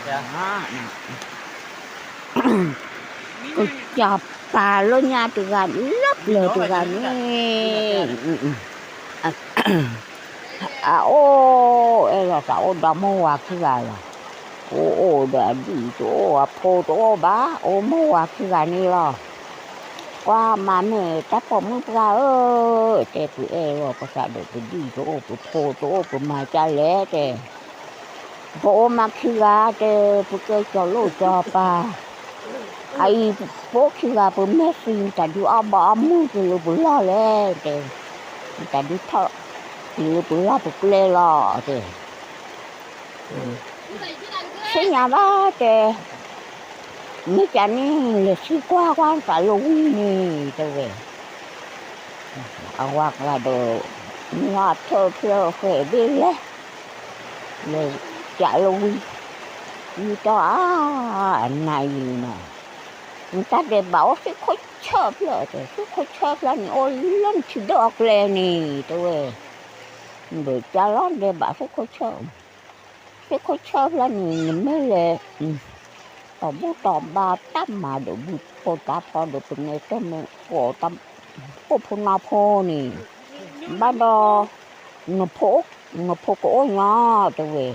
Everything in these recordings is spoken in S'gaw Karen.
ကစၢ်ပာ်လၢညါတဂၤန့ၣ် လၢပျၢၤတဂၤန့ၣ် အအိၣ်အဲၣ်လီၤသးအိၣ်ဒီးမိၢ်ဝၤခံဂၤလီၤ. အိၣ်အိၣ်ဒီးအဒံၣ်တအိၣ် အဖိတအိၣ်ဘၣ် အိၣ်မိၢ်ဝၤခံဂၤန့ၣ်လီၤ. ကွၢ်မၤမ့ၢ်တၢ်ပိာ်မုၣ်ပှၢ်ဧၢ, တဲပအဲၣ်လီၤပသးဒီးပဒံၣ်တအိၣ် ပဖိတအိၣ် ပမၤကလဲၣ်တဲ ပအိၣ်မးခံဂၤတဲ ပကဲကၠီၤလိၣ်ကၠီၤပၤ, အအံၤပအိၣ်ခံဂၤ ပမဲာ်သံတၢ်ဒုးအီၣ်ဘၣ်အီၣ်မုၢ်တလိၤပလီၢ်လဲၣ်တဲ, တၢ်ဒုးထီၣ်တလိၤပလီၢ်ပကျဲလီၤတဲ, သ့ၣ်ညါဘၣ်တဲ, မ့ၢ်ကန့ၣ် လဲၤသံကွၢ်ကွၢ်သးလၢဝံၤန့ၣ်တဲဝဲ, အဝၤကျါဒီး မ့ၢ်အထၢၣ်ဖျၢၣ်ဃဲၤဘ့ၣ်လဲၣ် လဲၤကးလၢဝံၤ, ဝံၤတီၢ်အါ, အနၤအံၤနီၤ, နတၢ်ဒဲးဘးအိၣ်သ့ၣ်ခိၣ်ဆၢၣ်ဖျၢၣ်တဲ, သ့ၣ်ခိၣ်ဆၢၣ်ဖျၢၣ်န့ၣ် အိၣ်လၢနထံဒၢၣ်အကျဲန့ၣ်တဲဝဲ, နဒိးကးလီၤဒဲးဘးသ့ၣ်ခိၣ်ဆၢၣ်, သ့ၣ်ခိၣ်ဆၢၣ်ဖျၢၣ်န့ၣ် နမ့ၢ်လဲၤ တီၤဘူၣ်တီၤဘါတၢ်မၤဒီး ဘူၣ်ဖိတၢ်ဖီဒီးပနဲတၢ်မ့ၢ်ကိးတၢ် ကိၣ်ဖိနီၢ်ဖိန့ၣ်, ဘၣ်ဒီး နဖိကအိၣ်ညီတဲဝဲ,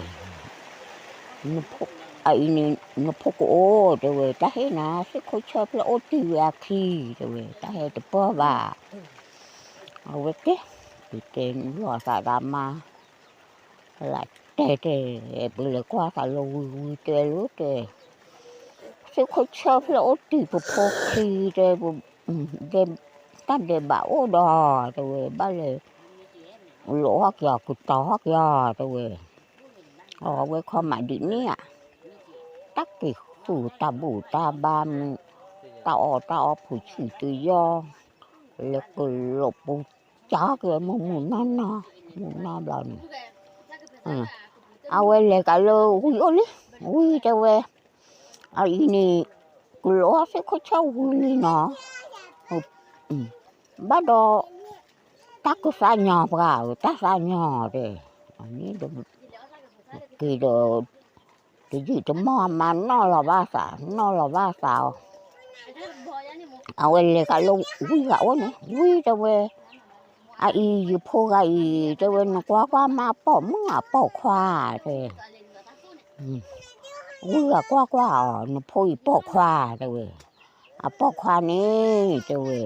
အအံၤန့ၣ် နဖိကအိၣ်တဲဝဲ, တၢ်ဟ့ၣ်နၤ သ့ၣ်ခိၣ်ဆၢၣ်ဖျၢၣ်အိၣ်တ့ၢ်ဝဲအခံတဲဝဲ, တၢ်ဟဲတပၢၢ်ဘၣ်, အဝဲတဲ, ပတဲလီၤသးဒီးမါ လၢတဲတဲ, ပလဲၤကွၢ်သးလၢဝံၤဝံၤတဲလၢတဲ, သ့ၣ်ခိၣ်ဆၢၣ်ဖျၢၣ်အိၣ်တ့ၢ်ပဖိခံတဲ, တၢ်ဒဲးဘးအိၣ်ဒီးတဲဝဲ, ဘၣ်လဲၤ လိာ်ဟီၣ်က့ၤအီၤ ကတီၤဟီၣ်က့ၤအီၤတဲဝဲ, အဝဲခီမးဒ်န့ၣ်ဧါ, တၢ်က့ၤဃုာ်တၢ်ဘူၣ်တၢ်ဘါမုၢ်, တၢ်အီၣ်တၢ်အီဖုးဆံၣ်တယီ, လဲၤကလိာ်ပူၤ ကၠီက့ၤမုၢ်မုၢ်နီၢ်နီၢ်, မုၢ်နီၢ်ဘျီန့ၣ်, အဝဲလဲၤကးလၢဝံၤအိၣ်လံ, ဝံၤတဲဝဲ, အအံၤန့ၣ် ကလိာ်သ့ၣ်ခိၣ်ဆၢၣ်ဝံၤလံနီၤ, ဘၣ်ဒီး တၢ်ကသးညီပှၤဧၢ, တၢ်သးညီတဲ, က့ၤဒီး တယုၢ်တမီၢ်မၤနီၣ်လီၤဘၣ်သး, နီၣ်လီၤဘၣ်သးအီၤ, အဝဲလဲၤကးလၢဝံဂၤအိၣ်န့ၣ်, ဝံတဲဝဲ, အအံၤ ယဖိဂၤအံၤ တဲဝဲ နကွၢ်ကွၢ်မး ပိာ်မုၣ်အပိာ်ခွါတဲ, ဝံဂၤကွၢ်ကွၢ်အီၤ နဖိအံၤပိာ်ခွါတဲဝဲ, အပိာ်ခွါန့ၣ် တဲဝဲ,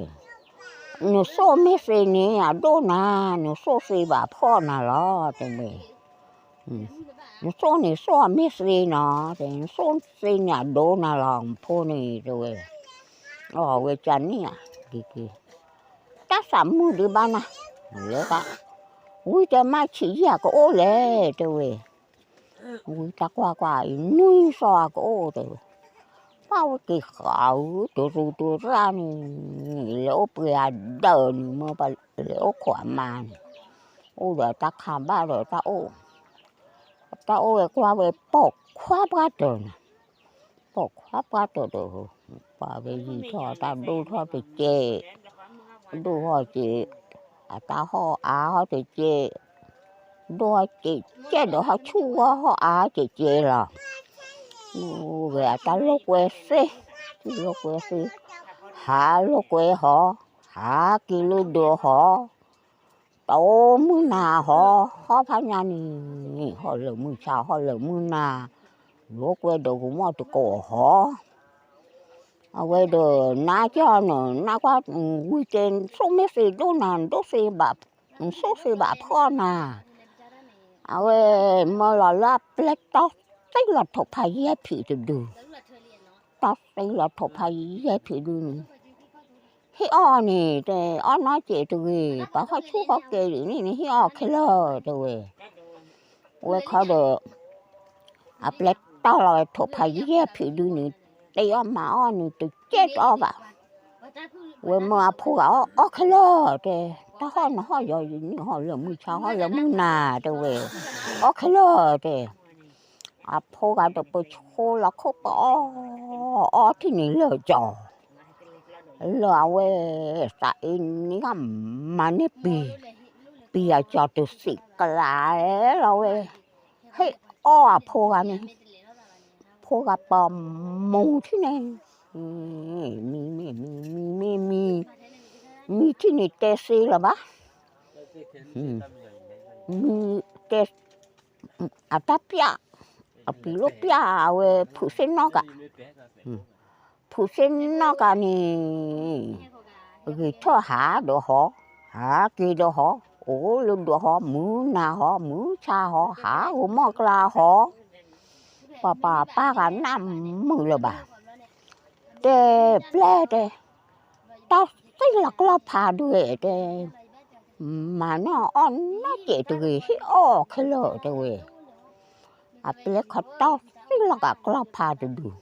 နသိၣ်မ့ၢ်သ့န့ၣ် အဒိၣ်နၤ, နသိၣ်သ့ဘၣ်ဖှီၣ်နၤလီၤ တဲဝဲ. နသိၣ်န့ၣ် သိၣ်အမ့ၢ်သ့နီၤ, နသိၣ်သ့န့ၣ် အဒိၣ်နၤလီၤ ဖိန့ၣ် တဲဝဲ. အဝဲကန့ၣ်ဧါ, တၢ်သးမုာ်ဒံးဘၣ်နၤ, လၢ, ဝံတဲမး ဆံးယံာ်အကအိၣ်လဲၣ် တဲဝဲ. ဝံတၢ်ကွၢ်ကွၢ်အံၤ နွံသီအကအိၣ် တဲဝဲ. ပှၤဝဲက့ၤဃးဧၢ တရူးတရၢ်န့ၣ်, လဲၤအိၣ်ပှဲၤအဒၢးန့ၣ် မ့ၢ်ပှၤလဲၤအိၣ်ခိးအမါန့ၣ်, အိၣ်ဒီးတၢ်ခါဘၣ်ဒီးတၢ်အိၣ်, တၢ်အိၣ်ဝဲကွၢ်ဝဲ ပိာ်ခွါပှၢ်တၢၢ်န့ၣ်, ပိာ်ခွါပှၢ်တၢၢ်ဒီး, ပှၤဝဲယံာ်ထီၣ်တၢ်ဒိၣ်ထီၣ်တကဲး, ဒိၣ်ထီၣ်ကဲး, အတၢ်ဟီၣ်အါဟီၣ်တကဲး, ဒိၣ်ထီၣ်ကဲးကဲးဒီးဟီၣ်ဆူၣ်ဝါဟီၣ်အါကဲးကဲးလီၤ. ဝဲအတၢ်လိာ်ကွဲသ့, လိာ်ကွဲသ့, ဟးလိာ်ကွဲဟီၣ်, ဟးက့ၤလၢဒၢးဟီၣ်, တအိၣ်မုၢ်နၤဟီၣ်, ဟီၣ်ဖးညါန့ၣ်, ဟီၣ်လၢာ်မုၢ်ဆါ ဟီၣ်လၢာ်မုၢ်နၤ, လိာ်ကွဲဒီးကမီၣ်တကိးဟီၣ်. အဝဲဒီး နၤကၠီနၤ နကွၢ်, ဝံတဲ သိၣ်မ့ၢ်သ့ဒိၣ်နၤ ဒိၣ်သ့ဘၣ်, သိၣ်သ့ဘၣ်ဖှီၣ်နၤ. အဝဲမၢလီၤလၢအပျဲၢ်တီၢ်သ့လီၤထိးဖးယဲၢ်ဖံးတဒု, တီၢ်သ့လီၤထိးဖးယဲၢ်ဖံးဒုန့ၣ်, ဟ့ၣ်အီၣ်န့ၣ် တဲအီၣ်နီၢ်ကဲးတဂ့ၤ, ပှၤဟီၣ်ဆူၣ်ဟီၣ်ကဲးဒ်န့ၣ်န့ၣ် ဟ့ၣ်အီၣ်ခဲလၢာ် တဲဝဲ. ဝဲခီဒီး အပျဲၢ်တီၢ်လီၤဝဲထိးဖးယဲၢ်ဖံးဒုန့ၣ်, တ့အီၣ်မၤအီၣ်န့ၣ် တကဲတအီၣ်ဘၣ်. ဝဲမၢအဖိဂၤအီၣ် အီၣ်ခဲလၢာ် တဲ, တၢ်ဟီၣ်နဟီၣ်ယီၤယနံၣ်ဟီၣ်လၢာ်မုၢ်ဆါ ဟီၣ်လၢာ်မုၢ်နၤ တဲဝဲ, အီၣ်ခဲလၢာ် တဲ. အဖိဂၤဒီးပဆိလီၤခိၣ်ပအီၣ်, အီၣ်ထံၣ်န့ၣ်လၢာ်ကၠီၤ, လၢာ်အဝဲ, သးအ့န့ၣ်ဂၤမၤန့ၢ်ပံၤ, ပံၤအကၠီၤတစံးကျးလီၤဝဲ, ဟ့ၣ်အီၣ်အဖိဂၤန့ၣ်, အဖိဂၤပာ်မူၤထံၣ်န့ၣ်, မံမ့ၢ်မံ မံမ့ၢ်မံ, မံထံၣ်န့ၣ်တဲသ့လၢၤဘၣ်, မံတဲ အတၢ်ပျၢ်, အပျံၤလိာ်ပျၢ်အဝဲဖုးသ့ၣ်နီၣ်ကး, ဖုးသ့ၣ်နီၣ်ကးန့ၣ်, ဂ့ၤထၢၣ်ဟးဒီးဟီ, ဟးက့ၤဒီးဟီ, အိၣ်လၢဒီးဟီ, မုၢ်နၤဟီ, မုၢ်ဆါဟီ, ဟးဂီၤမီၢ်ကျါဟီ, ပှၤပှၤပၢ်ဂၤနၢ်မုာ်လၢၤဘၣ်, တဲပျဲၢ်တဲ, တၢ်သ့ၣ်လီၤကျီၢ်ဖးဒိၣ်ဝဲတဲ, မၤနီၢ်အီၣ်နီၢ်ကဲးတဂ့ၤ ဟ့ၣ်အီၣ်ခဲလၢာ်တဲဝဲ, အပျဲၢ်ခီတီၢ်သ့ၣ်လီၤကးကျီၢ်ဖးတဒူၣ်,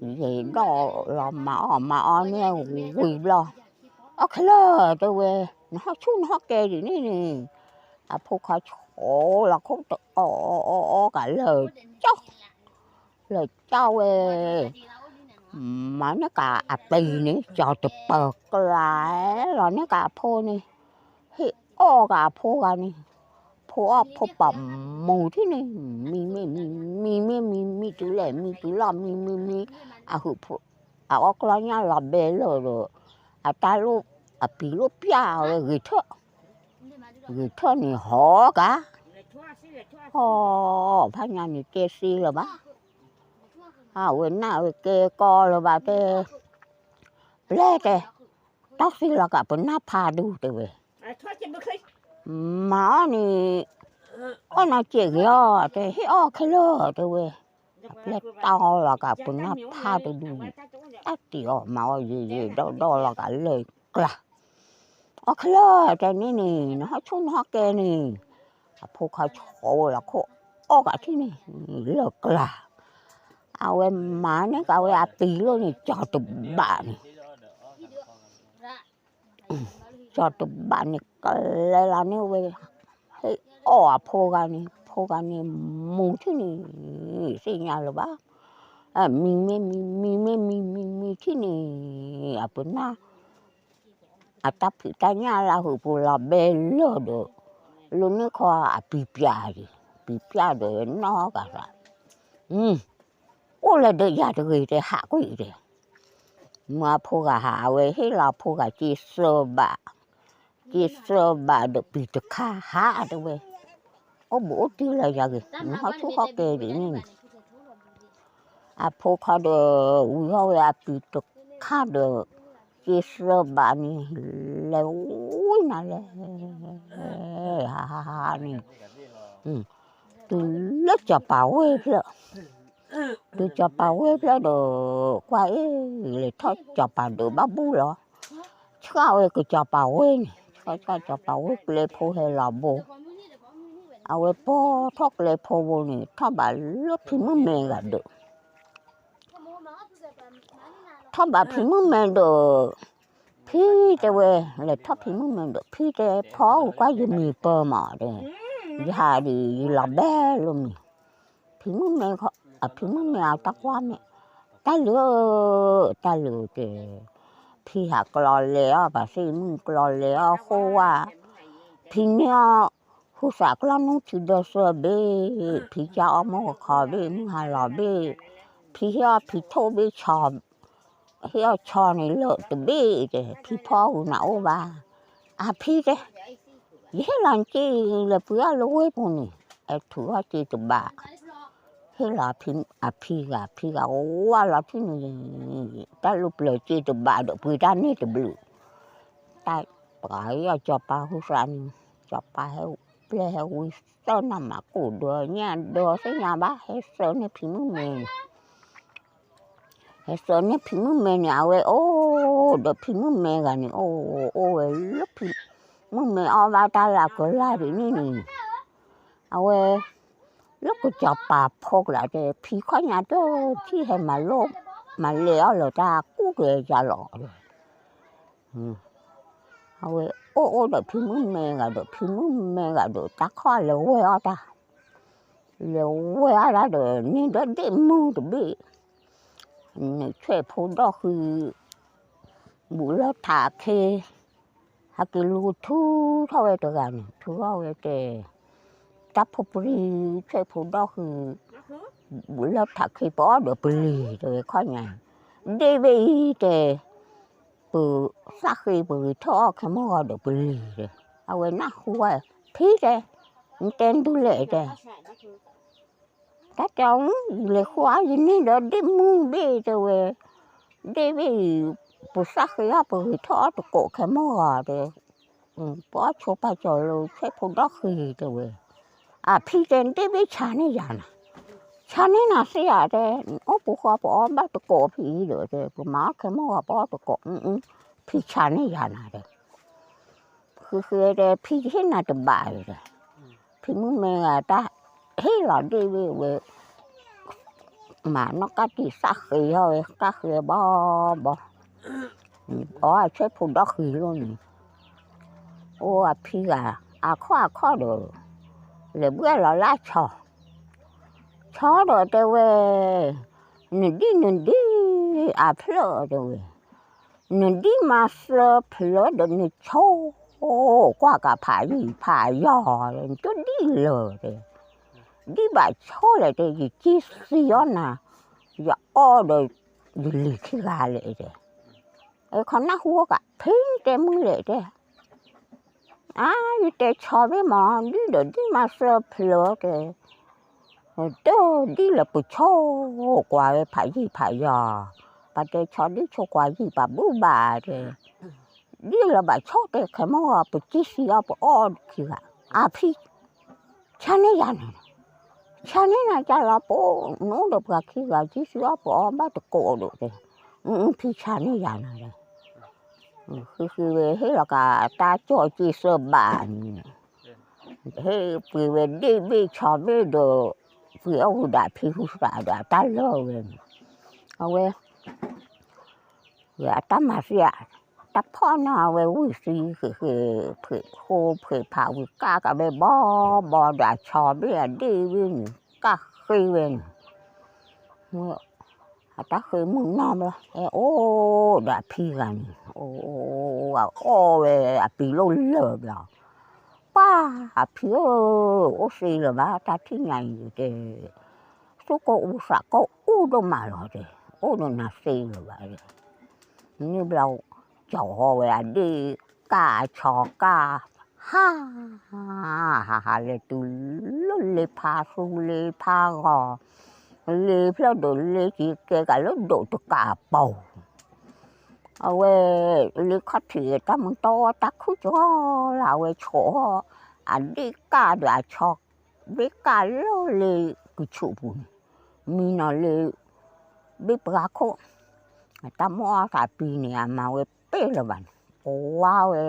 ယဲဒီးလီၤမၤအီၣ်မၤအီန့ၣ်ဝံၤဘျီ, အီၣ်ခဲလၢာ်တဲဝဲ, နဟီၣ်ဆူၣ်နဟီၣ်ကဲဒ်န့ၣ်န့ၣ်, အဖိခီဆိလီၤခိၣ်တအီၣ်အီၣ်အီၣ်ကးလၢာ်ကၠီ လၢာ်ကၠီဝဲ, မၤန့ၢ်ကးအပျံၤန့ၣ် ကၠီၤတပၢၤကျါလီၤန့ၢ်ကးအဖိန့ၣ်, ဟ့ၣ်အီၣ်ကးအဖိဂၤန့ၣ်, ဖိအီၣ်ဖိပာ်မူၤထံၣ်န့ၣ်, မံမ့ၢ်မံ မံမ့ၢ်မံ မံတုၤလဲၣ် မံတုၤလီၤ မံမံမံ, အဟုးဖိ အအီၣ်ကျီၢ်ညၣ်လီၤဘဲလၢာ်ဒီး, အတၢ်လိၣ် အပျံၤလိာ်ပျၢ်ဝဲဂ့ၤထၢၣ်, ဂ့ၤထၢၣ်န့ၣ်ဟီကး, အီၣ်ဖးညါန့ၣ်တဲသ့လၢၤဘၣ်, အဝဲနၢ်ဝဲကဲကီလၢၤဘၣ်တဲ, ပျဲၢ်တဲ, တၢ်သ့ၣ်လီၤကးပနၢ်ဖးဒိၣ်တဲဝဲ, မၤအီၣ်န့ၣ်, အီၣ်နီၢ်ကဲးဂ့ၤအီၤတဲ ဟ့ၣ်အီၣ်ခဲလၢာ်တဲဝဲ, အပျဲၢ်တီလီၤကးပနၢ်ဖးတဒူၣ်, တၢ်တံၢ်အီၣ်မၤအီၣ်ယဲယဲဒီၣ်ဒီၣ်လီၤကးလၢာ်ကျါ, အီၣ်ခဲလၢာ်တဲန့ၣ်န့ၣ် နဟီၣ်ဆူၣ်နဟီၣ်ကဲန့ၣ်, အဖိခီဆိလီၤခိၣ်အီၣ်ကးထံၣ်န့ၣ်, လၢာ်ကျါ အဝဲမၤန့ၢ်ကးဝဲအပျံၤလိာ်န့ၣ် ကၠီၤတဘးန့ၣ်, ကၠီၤတဘးန့ၣ် ကလဲၤလီၤန့ၢ်ဝဲ, ဟ့ၣ်အီၣ်အဖိဂၤန့ၣ် ဖိဂၤန့ၣ်မူၤထံၣ်န့ၣ်, သ့ၣ်ညါလၢၤဘၣ်, မံမ့ၢ်မံ မံမ့ၢ်မံ မံမံထံၣ်န့ၣ်, အပနၢ် အတၢ်ဖံးတၢ်ညၣ်လၢဟုးပူၤလီၤဘဲလၢာ်ဒီး, လၢန့ၣ်ခီအပျံၤပျၢ်, ပျံၤပျၢ်ဒီးနီၢ်ကသး, အိၣ်လၢဒၢးယၤတဂ့ၤတဲဟးကွံာ်တဲ, မ့ၢ်အဖိဂၤဟး အဝဲဟ့ၣ်လီၤအဖိဂၤက့ၤသၢဘး, က့ၤသၢဘးဒီးပျံၤတခါဟးတဲဝဲ, အိၣ်ဘူးအိၣ်တံၢ်လၢယၤဂ့ၤ နဟီၣ်ဆူၣ်ဟီၣ်ကဲဒ်န့ၣ်န့ၣ် အဖိခီဒီး ဝံၤထီၣ်ဝဲအပျံၤတခါဒီး, က့ၤသၢဘးန့ၣ်, လဲၤဝံၤနၤလဲၣ်, ဟးဟးဟးန့ၣ်, တုၤလၢစီၤပၤဝ့ၢ်ဖျၢၣ်, တုၤစီၤပၤဝ့ၢ်ဖျၢၣ်ဒီး, ကွၢ်အ့ၣ်, လဲၤထီၣ်စီၤပၤဒုးဘၣ်ဘူၣ်လီၤ, ဆှၣ်ဝဲကစီၤပၤဝ့ၢ်န့ၣ်, ဆှၣ်စီၤပၤဝ့ၢ်ကျဲဖိဟဲလီၤဘိ, အဝဲပိာ်ထီၣ်ကျဲဖိဘိန့ၣ် ထီၣ်ဘးလၢဖံမုၣ်မဲဂၤဒၢး ထီၣ်ဘးဖံမုၣ်မဲဒီး, ဖံတဲဝဲ, လဲၤထီၣ်ဖံမုၣ်မဲဒီး ဖံတဲဖီကွၢ်ယမံၤပၢၢ်မးတဲ, ယဟးဒ်ယလီၤဘဲလိာ်မံၤ, ဖံမုၣ်မဲ, အဖံမုၣ်မဲအတၢ်ကွၢ်မဲာ်, တၢ်လုၢ်, တၢ်လုၢ်တဲ, ဖံဟးကျီလဲၤအီၣ်ပှၤသ့ၣ်မုၣ်ကျီလဲၤအီၣ်ဃိဝါ, ဖံန့ၢ်အီၣ် ဟုသးကျီၢ်နူၢ်ထံဒီသၢဘ့ၣ်, ဖံကၢ်အီၣ်မုၢ်ဂီၤခီဘ့ၣ် မုၢ်ဟါလီၤဘ့ၣ်, ဖံဟ့ၣ်အီၣ်ဖံထိၣ်ဘ့ၣ်ဆီ, ဟ့ၣ်အီၣ်ဆီန့ၣ်လၢာ်တဘ့ၣ်တဲ, ဖံဖီအူနၤအိၣ်ဘၣ်, အဖံတဲ, ယဟ့ၣ်လီၤက့ၤလဲၤပှ့ၤအီၣ်လၢဝ့ၢ်ပူၤန့ၣ်, အဲထုးအီၣ်က့ၤတဘး, ဟ့ၣ်လီၤအဖံဂၤ, ဖံဂၤဝါလီၤထံၣ်န့ၣ်, တၢ်လၢပျၢၤက့ၤတဘးဒီးပှ့ၤတၢ်န့ၢ်တဘျုး, တၢ်ပှၤဟ့ၣ်အီၣ်စီၤပၤဟုသးန့ၣ်, စီၤပၤဟဲ, ပျဲၢ်ဟဲဝံသၢနၤမးကိၣ်ဒီးညၣ်ဒီးသ့ၣ်ညါဘၣ် ဟဲသၢန့ၢ်ဖံမုၣ်မဲန့ၣ် ဟဲသၢန့ၢ်ဖံမုၣ်မဲန့ၣ် အဝဲအိၣ်ဒီးဖံမုၣ်မဲဂၤန့ၣ် အိၣ်အိၣ်ဝဲလၢဖံမုၣ်မဲအီၣ်ဘၣ်တၢ်လၢအကလၢ်ဒ်န့ၣ်န့ၣ်, အဝဲ လၢကစီၤပၤဖိကျါတဲ ဖံခီၣ်ညါတထံၣ်ဟဲမၤလိၣ် မၤလဲၤအီၣ်လၢတၢ်ကူၣ်ကျဲၤယၤလီၤဒီး အဝဲအိၣ်အိၣ်ဒီးဖံမုၣ်မဲဂၤဒီး ဖံမုၣ်မဲဂၤဒီး တၢ်ခီၣ်လဲၤဝဲအီၣ်တၢ်, လဲၤဝဲအီၣ်တၢ်ဒီး န့ၢ်ဒီးဒ့ၣ်မုၢ်တဘ့ၣ်, န့ၣ်ဆွဲၣ်ဖိဒီၣ်ဃံ, ဘူးလၢထးခ့, ဟဲက့ၤလူၤထူထီၣ်ဝဲတဂၤန့ၣ် ထူထီၣ်ဝဲတဲ, တၢ်ဖိပြံ ဆွဲၣ်ဖိဒီၣ်ဃံ, လၢထးခံပအီၣ်ဒီးပလံၤတဲဝဲခီညါ, ဒ့ၣ်ဘ့ၣ်အံၤတဲ, ပသၣ်ဃ့ပဂ့ၤထီၣ်အီၣ်ခဲမုၢ်ဂီၤဒီးပလံၤတဲ, အဝဲနၢ်ဟူဝဲ, ဖံတဲ, နတဲဒုးလဲၣ်တဲ တၢ်တဲအီၤ, ယလဲၤဃုအီၣ်ယန့ၢ်ဒီးဒ့ၣ်မုၣ်ဘ့ၣ်တဲဝဲ, ဒ့ၣ်ဘ့ၣ်အံၤ, ပသၣ်ဃ့အီၣ်ပဂ့ၤထီၣ်အီၣ်တကိးခဲမုၢ်ဂီၤတဲ, ပအီၣ်ဆိပာ်စၢၤလၢဆဲဖိဒီၣ်ဃံတဲဝဲ, အဖံတဲ ဒ့ၣ်ဘ့ၣ်ဆါန့ၢ်ယၤနၤ, ဆါန့ၢ်နၤသ့ဧါတဲ, အိၣ်ပူၤဃီပအီၣ်ဘၣ်တကိးဖံအံၤဒီးတဲ ပမၤအီၣ်ခဲမုၢ်ဂီၤပအီၣ်တကိး, ဖံဆါန့ၢ်ယၤနၤတဲ ဃုဃုတဲ ဖံဟ့ၣ်နၤတဘၣ်အံၤဒီး, ဖံမုၣ်မဲဂၤတၢ်ဟ့ၣ်လီၤဒ့ၣ်ဝဲဝဲ, မၤနီၢ်ကၢ်တံာ်သၣ်ဃ့အီၣ်ဝဲ ကၢ်ဃ့ဘီဘီ, အီၣ်အဆဲဖိဒီဃံလိၣ်န့ၣ်, အိၣ်အဖံဂၤ, အခီၣ်အခီၣ်ဒီး, လဲၤဘှဲၣ်လီၤလၢဆီ, ဆီဒီးတဲဝဲ, နဒံၣ်နဒံၣ်အဖျၢၣ်တဲဝဲ နဒံၣ်မၤသၢဖျၢၣ်ဒီးနဆိ, ကွၢ်ကဖးယံာ်ဖးယီၤ, နတဒံၣ်လၢၤတဲ, ဒံၣ်ဘၣ်ဆိလဲၣ်တဲ ယကံၣ်သံအီၣ်နၤ, ယအီၣ်ဒီးယလံၤခံဂၤလဲၣ်တဲ, ခီနၢ်ဟူကး ဖံတဲမုၢ်လဲၣ်တဲ အါ ယတဲဆီဘ့ၣ်မး ဒံၣ်ဒီးဒံၣ်မၤသၢဖျၢၣ်တဲ, တဒံၣ်လၢပဆိကွၢ်ဝဲဖးယံာ်ဖးယီၤ, ပတဲဆီဒံၣ်ဆိကွၢ်ယံာ်ပာ်ဘုၣ်ဘၣ်တဲ, ဒံၣ်လၢဘၣ်ဆိတဲခဲမုၢ်ဂီၤ ပကံၣ်သံအီၣ်ပအီၣ်ခံဂၤ, အဖံ ဆါန့ၢ်ယၤနၤ, ဆါန့ၢ်နၤကလီၤပအိၣ် နအိၣ်ဒီးပှၤခံဂၤ ကံၣ်သံအီၣ်ပအီၣ်ဘၣ်တကိးဒီးတဲ, ဖံဆါန့ၢ်ယၤနၤဒီး ဃုဃုဝဲဟ့ၣ်လီၤကးတၢ်ကၠီၣ်က့ၤသၢဘးန့ၣ်, ဟ့ၣ်ပှ့ၤဝဲဒ့ၣ်ဘ့ၣ်ဆီဘ့ၣ်ဒီး, ပှ့ၤအီၣ်ဝံၤဒီးဖံဟူသးဒီးအတၢ်လၢာ်ဝဲန့ၣ်, အဝဲ ဝဲအတၢ်မၤသံဧါ, တၢ်ဖီၣ်န့ၢ်အဝဲဝံၤသံဃ့ဃ့, ဖှ့းဃိဖှ့းဖးဝံၤကၢ်ကးဘဲဘီဘီဒီးအဆီဘ့ၣ်အဒ့ၣ်ဘ့ၣ်န့ၣ် ကၢ်ဃ့ဝဲန့ၣ် အတၢ်ဃ့မုၢ်နီၢ်ဘျီ ဟဲအိၣ်ဒီးအဖံဂၤန့ၣ်, အအီၣ်ဝဲအပံၤလိၣ်လၢာ်ဘျီ, ပၢ်အဖံဧၢ, အိၣ်သ့လၢၤဘၣ် တၢ်ထံၣ်ညါအံၤတဲ, သူၣ်ကိၢ်အူသးကိၢ်အူဒိၣ်မးလီၤတဲ, အိၣ်ဒီးနၤသ့လၢၤဘၣ်, န့ၣ်ဘျီ ကၠီၤဃီဝဲအဒ့ၣ်ကၢ်အဆီကၢ်, ဟါ ဟါဟးလဲၤတုၤလၢလ့ဖးသူလ့ဖးဂီၤ, လ့ဖျၢၣ်ဒီးလ့က့ၤကဲကးလၢဒိးတကးအပူၤ, အဝဲ လ့ခီၣ်ထံးတၢ်မုၢ်တီတၢ်ခုၣ်ကီလၢအဝဲဆိးအီၣ်, အဒ့ၣ်ကၢ်ဒီးအဆီဘ့ၣ်ကၢ်လၢလ့ကဆူးပူၤန့ၣ်, မံနီၤလ့ ဘ့ၣ်ပှၤခိၣ်, အတၢ်မိၣ်အီၣ်သးပံၤန့ၣ် အမၤဝဲပ့ၢ်လၢၤဘၣ်န့ၣ်, ကွၢ်ဝဲ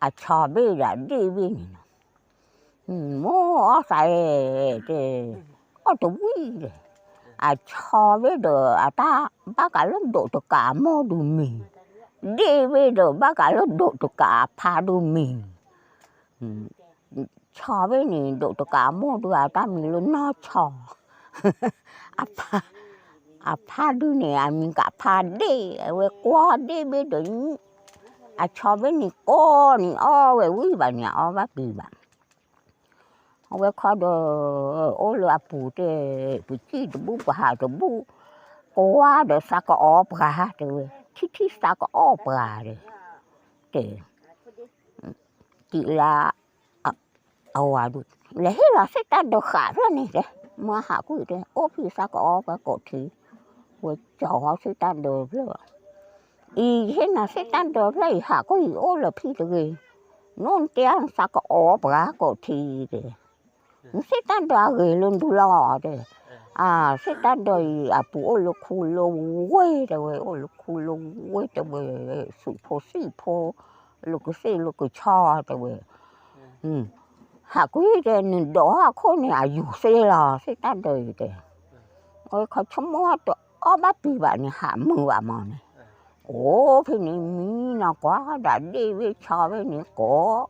အဆီဘ့ၣ်ဒီးအဒ့ၣ်ဘ့ၣ်န့ၣ်နီၤ မိၢ်အီၣ်သးအဲၣ်တဲ, အီၣ်တဝံၣ်လဲၣ်, အဆီဘ့ၣ်ဒီးအတၢ်ဘၣ်ကးလၢဒိးတကးအမိၢ်ဒုးမံၤ, ဒ့ၣ်ဘ့ၣ်ဒီးဘၣ်ကးလၢဒိးတကးအဖါဒုးမံၤ, ဆီဘ့ၣ်န့ၣ် ဒိးတကးအမိၢ်ဒုးအတၢ်မံၤလၢနီၢ်ဆီ, အဖါဒုးန့ၣ် အမံၤကးဖါဒ့ၣ်, အဝဲကွၢ်ဒ့ၣ်ဘ့ၣ်ဒီး အဆီဘ့ၣ်န့ၣ်ကိးန့ၣ် အီၣ်ဝဲဝံၣ်ဘၣ်န့ၣ် အအီၣ်ဘၣ်ပံၤဘၣ်, အဝဲခီဒီး အိၣ်လၢအပူၤတဲ, ပစံၣ်တဘူၣ်ပဟးတဘူၣ်, ကွၢ်ဒီးသးကအီပှၤတဲဝဲ, ထံၣ်ထံၣ်သးကအီပှၤတဲ, တဲ တံၤလၢ အဝၤဒုး, လဲၤဟ့ၣ်လီၤသ့ၣ်တၢ်ဒၢးဃာ်ဖျၢၣ်န့ၣ်တဲ, မ့ၢ်ဟးကွံာ်တဲ အိၣ်ဖံသးကအီပှၤကိးထံ, ဝဲကၠီၤဃီသ့ၣ်တၢ်ဒၢးဖျၢၣ်, အံၤယဟ့ၣ်နၤသ့ၣ်တၢ်ဒၢးဖျၢၣ်အံၤ ဟးကွံာ်အံၤအိၣ်လၢဖံတဂ့ၤ, နအိၣ်နတဲအီၤနသးကအီပှၤကိးထံတဲ, နသ့ၣ်တၢ်ဒၢးအဂ့ၤလၢနဒုးလီၤတဲ, အသ့ၣ်တၢ်ဒၢးအံၤ အပူၤအိၣ်လၢခူလၢဝ့ၢ်တဲဝဲ, အိၣ်လၢခူလၢဝ့ၢ်တဲဝဲ, သုးဖိသံၣ်ဖိ, လၢကသ့ၣ်လၢကဆီတဲဝဲ, ဟးကွံာ်တဲ နဒိးဟီၣ်ခိၣ်န့ၣ် အယူၤသ့လီၤ သ့ၣ်တၢ်ဒၢးအံၤတဲ, အဝဲခီဆိကမိၣ်တအီၣ်ဘၣ်ပံၤဘၣ်န့ၣ် ဟးမုာ်ဘၣ်မးန့ၣ်, ကိးဖဲန့ၣ် မံနီၤကွၢ်ဒၣ်ဒ့ၣ်ဝ့ၢ်ဆီဘ့ၣ်န့ၣ်ကိး,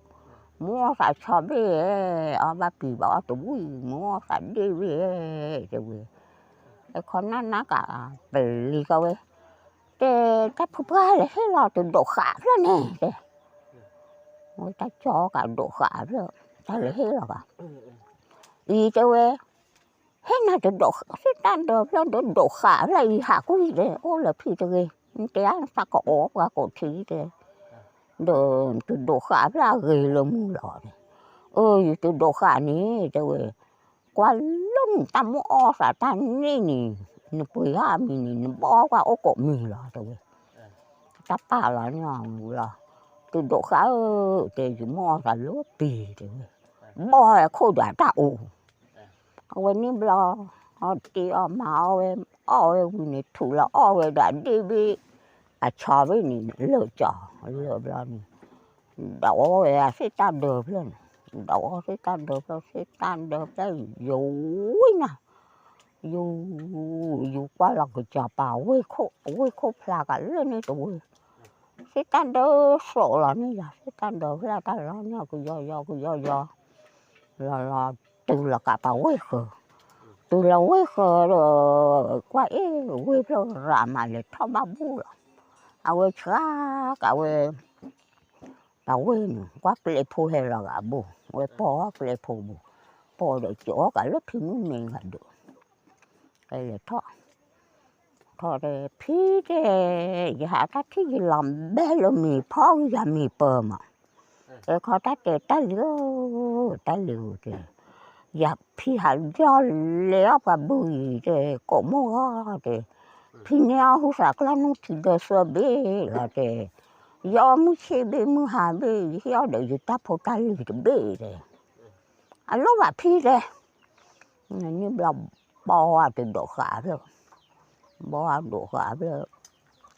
မုၢ်အီၣ်သးဆီဘ့ၣ်ဧၢ, အီၣ်ဘၣ်ပံၤဘၣ်အီၣ်တဝံၣ် မုၢ်အီၣ်သးဒ့ၣ်ဝ့ၢ်ဧၢ, တဲဝဲ, အခီနၢ်နၢ်ကး ပလံၤကီဝဲ, တဲ တၢ်ဖုပှၢ်လဲၤဟ့ၣ်လီၤတဒိးဃာ်ဖျၢၣ်န့ၣ်တဲ, ဝဲတၢ်ကၠီကးဒိးဃာ်ဖျၢၣ်, တၢ်လဲၤဟ့ၣ်လီၤကး, အံၤတဲဝဲ, ဟဲနၤတဒိးသ့ၣ်တၢ်ဒၢးဖျၢၣ်ဒီး ဒိးဃာ်ဖျၢၣ်အံၤဟးကွံာ်တဲ, အိၣ်လၢဖံတဂ့ၤ, နတဲအါနသးကအိးပှၤကိးထံတဲ, ဒီးတဒိးဃာ်ဖျၢၣ်အဂ့ၤလၢမုၢ်လီၤန့ၣ်, အၢ ယတဒိးဃာ်န့ၣ် တဲဝဲ, ကွၢ်လၢနတၢ်မုၢ်အီၣ်သးတၢ်န့ၣ်န့ၣ်, နပှ့ၤအါမံၤန့ၣ် နဘီကွၢ်အိၣ်ကိးမံၤလီၤတဲဝဲ, တၢ်ပာ်လီၤန့ၢ်အီၤမူလီၤ, တဒိးဃာ်ဧၢ, တဲယမုၢ်အီၣ်သးလၢပံၤတဲဝဲ, ဘီဝဲခိၣ်ဒီးတၢ်အိၣ် အဝဲန့ၣ်ဘျီ, အီၣ်တ့အီၣ်မၤအီၣ်ဝဲ, အီၣ်ဝဲဝံၤန့ၣ် ထူးလီၤအီၣ်ဝဲဒၣ်ဒ့ၣ်ဘ့ၣ်, အဆီဘ့ၣ်န့ၣ် လၢာ်ကၠီၤလၢာ်ဘျီန့ၣ်, ဒီးအီၣ်ဝဲသ့ၣ်တၢ်ဒၢးဖျၢၣ်န့ၣ်, ဒီးအီၣ်သ့ၣ်တၢ်ဒၢးဖျၢၣ် သ့ၣ်တၢ်ဒၢးဖျၢၣ် ယိၤဝံၤနၤ, ယိၤ, ယိၤကွၢ်လီၤကစီၤပၤ, ဝ့ၢ်ခိၣ်ဖျါကလၢာ်န့ၣ်တဝ့ၢ် သ့ၣ်တၢ်ဒၢးစိးလီၤန့ၣ်ယၤ, သ့ၣ်တၢ်ဒၢးဖျၢၣ်တၢ်လီၤန့ၣ် ကယီယီကယီယီ, လီၤလီၤ, တုၤလီၤကးပှၤဝ့ၢ်ဃၢၤ, တုၤလီၤဝ့ၢ်ဃၢၤဒီး, ကွၢ်အ့ၣ် ဝ့ၢ်ဖျၢၣ်ရၤမးလဲၤထီၣ်ဘၣ်ဘူၣ်လီၤ, အဝဲဆှၢကးဝဲ ပှၤဝ့ၢ်န့ၣ် ကွၢ်ကျဲဖိဟဲလီၤဂာ်ဘိ, ဝဲပိာ်ကျဲဖိဘိ, ပိာ်ဒီးကၠီၤအီၣ်ကးလၢဖံမုၣ်မဲဂၤဒိး, ကဲလဲၤထီၣ်, ထီၣ်တဲ ဖံတဲ, ယဟးတၢ်ထံၣ်ယလီၤဘဲလၢမ့ၤဖီကယၤမ့ၤပၢၤမး, တဲခီတၢ်တဲတၢ်လံၤဧၢ, တၢ်လံၤဧၢတဲ, ယဖံဟးယီၢ်လဲၤအီၣ်ပှၤဘုအံၤတဲ, ကိးမိၢ်ဂီၤတဲ, ဖံန့ၢ်အီၣ်ဟူသးကျီၢ်နုၢ်ထံဒၢသၢဘ့ၣ်လီၤတဲ, ယအီၣ်မုၢ်ဆ့ဘ့ၣ်မုၢ်ဟါဘ့ၣ် ယဟ့ၣ်အီၣ်ဒီးယတၢ်ဖိတၢ်လံၤတဘ့ၣ်တဲ, အလိၣ်ဘၣ်ဖံတဲ, န့ၣ်ဘျီ ဘီဝဲတဒိးဃာ်ဖျၢၣ်, ဘီဝဲဒိးဃာ်ဖျၢၣ်,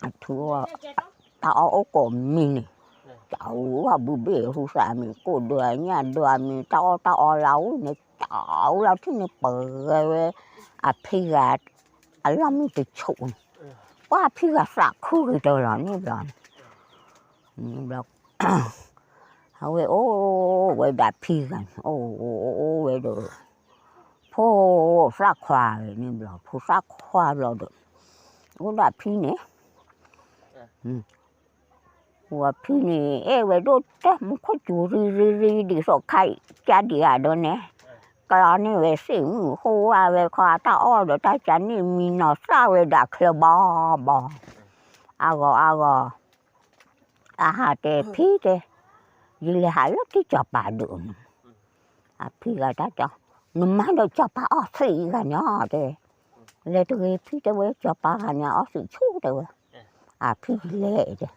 အထူး တၢ်အီၣ်အိၣ်ကိးမံၤန့ၣ်, တၢ်အီၣ်ဘုဘ့ၣ်ဟူသးမံၤ ကိၣ်ဒိးအညၣ်ဒိးအမံၤ တၢ်အီၣ်တၢ်အီလၢအဝံၣ်န့ၣ် တၢ်အီၣ်လၢထံၣ်န့ၣ်ပှဲၤဝဲ, အဖံဂၤ အလီၢ်မုၢ်တဆူးန့ၣ်, ပှၤဖံဂၤသးခုဂ့ၤတၢၢ်လီၤန့ၣ်ဘျီ, န့ၣ်ဘျီ အဝဲအိၣ်ဝဲဒၣ်ဖံဂၤန့ၣ် အိၣ်ဝဲဒီး ဖိသၣ်ခွါန့ၣ်ဘျီ ဖိသၣ်ခွါဘျီဒီး အိၣ်ဒၣ်ဖံန့ၣ်, ဝဲဖံန့ၣ် အဲၣ်ဝဲဒိၣ်တၢ်မူခိၣ်စူၤရံရံရံ ဒ်သိးခါအံၤကၢ်ဒံးဧါဒီးန့ၣ်, ကျီန့ၢ်ဝဲသ့ၣ်မုၣ်ဃိဝဲခီ တၢ်အီၣ်ဒီးတၢ်ကၢ်န့ၣ် မံနီၤသၣ်ဝဲဒၣ်ချၢဘီဘီ, အဂီၤအဂီၤ အဟးတဲဖံတဲ, ယလဲၤဟးလၢထံၣ်စီၤပၤဒိၣ်န့ၣ်, အဖံဂၤတၢ်ကၠီ, နမါဒီးစီၤပၤအီသံးဂၤန့ၣ်တဲ, လဲၤတဂ့ၤဖံတဲဝဲ စီၤပၤဂၤန့ၣ်အီသံးဆူၣ်တဲဝဲ, အဖံလဲၤတဲ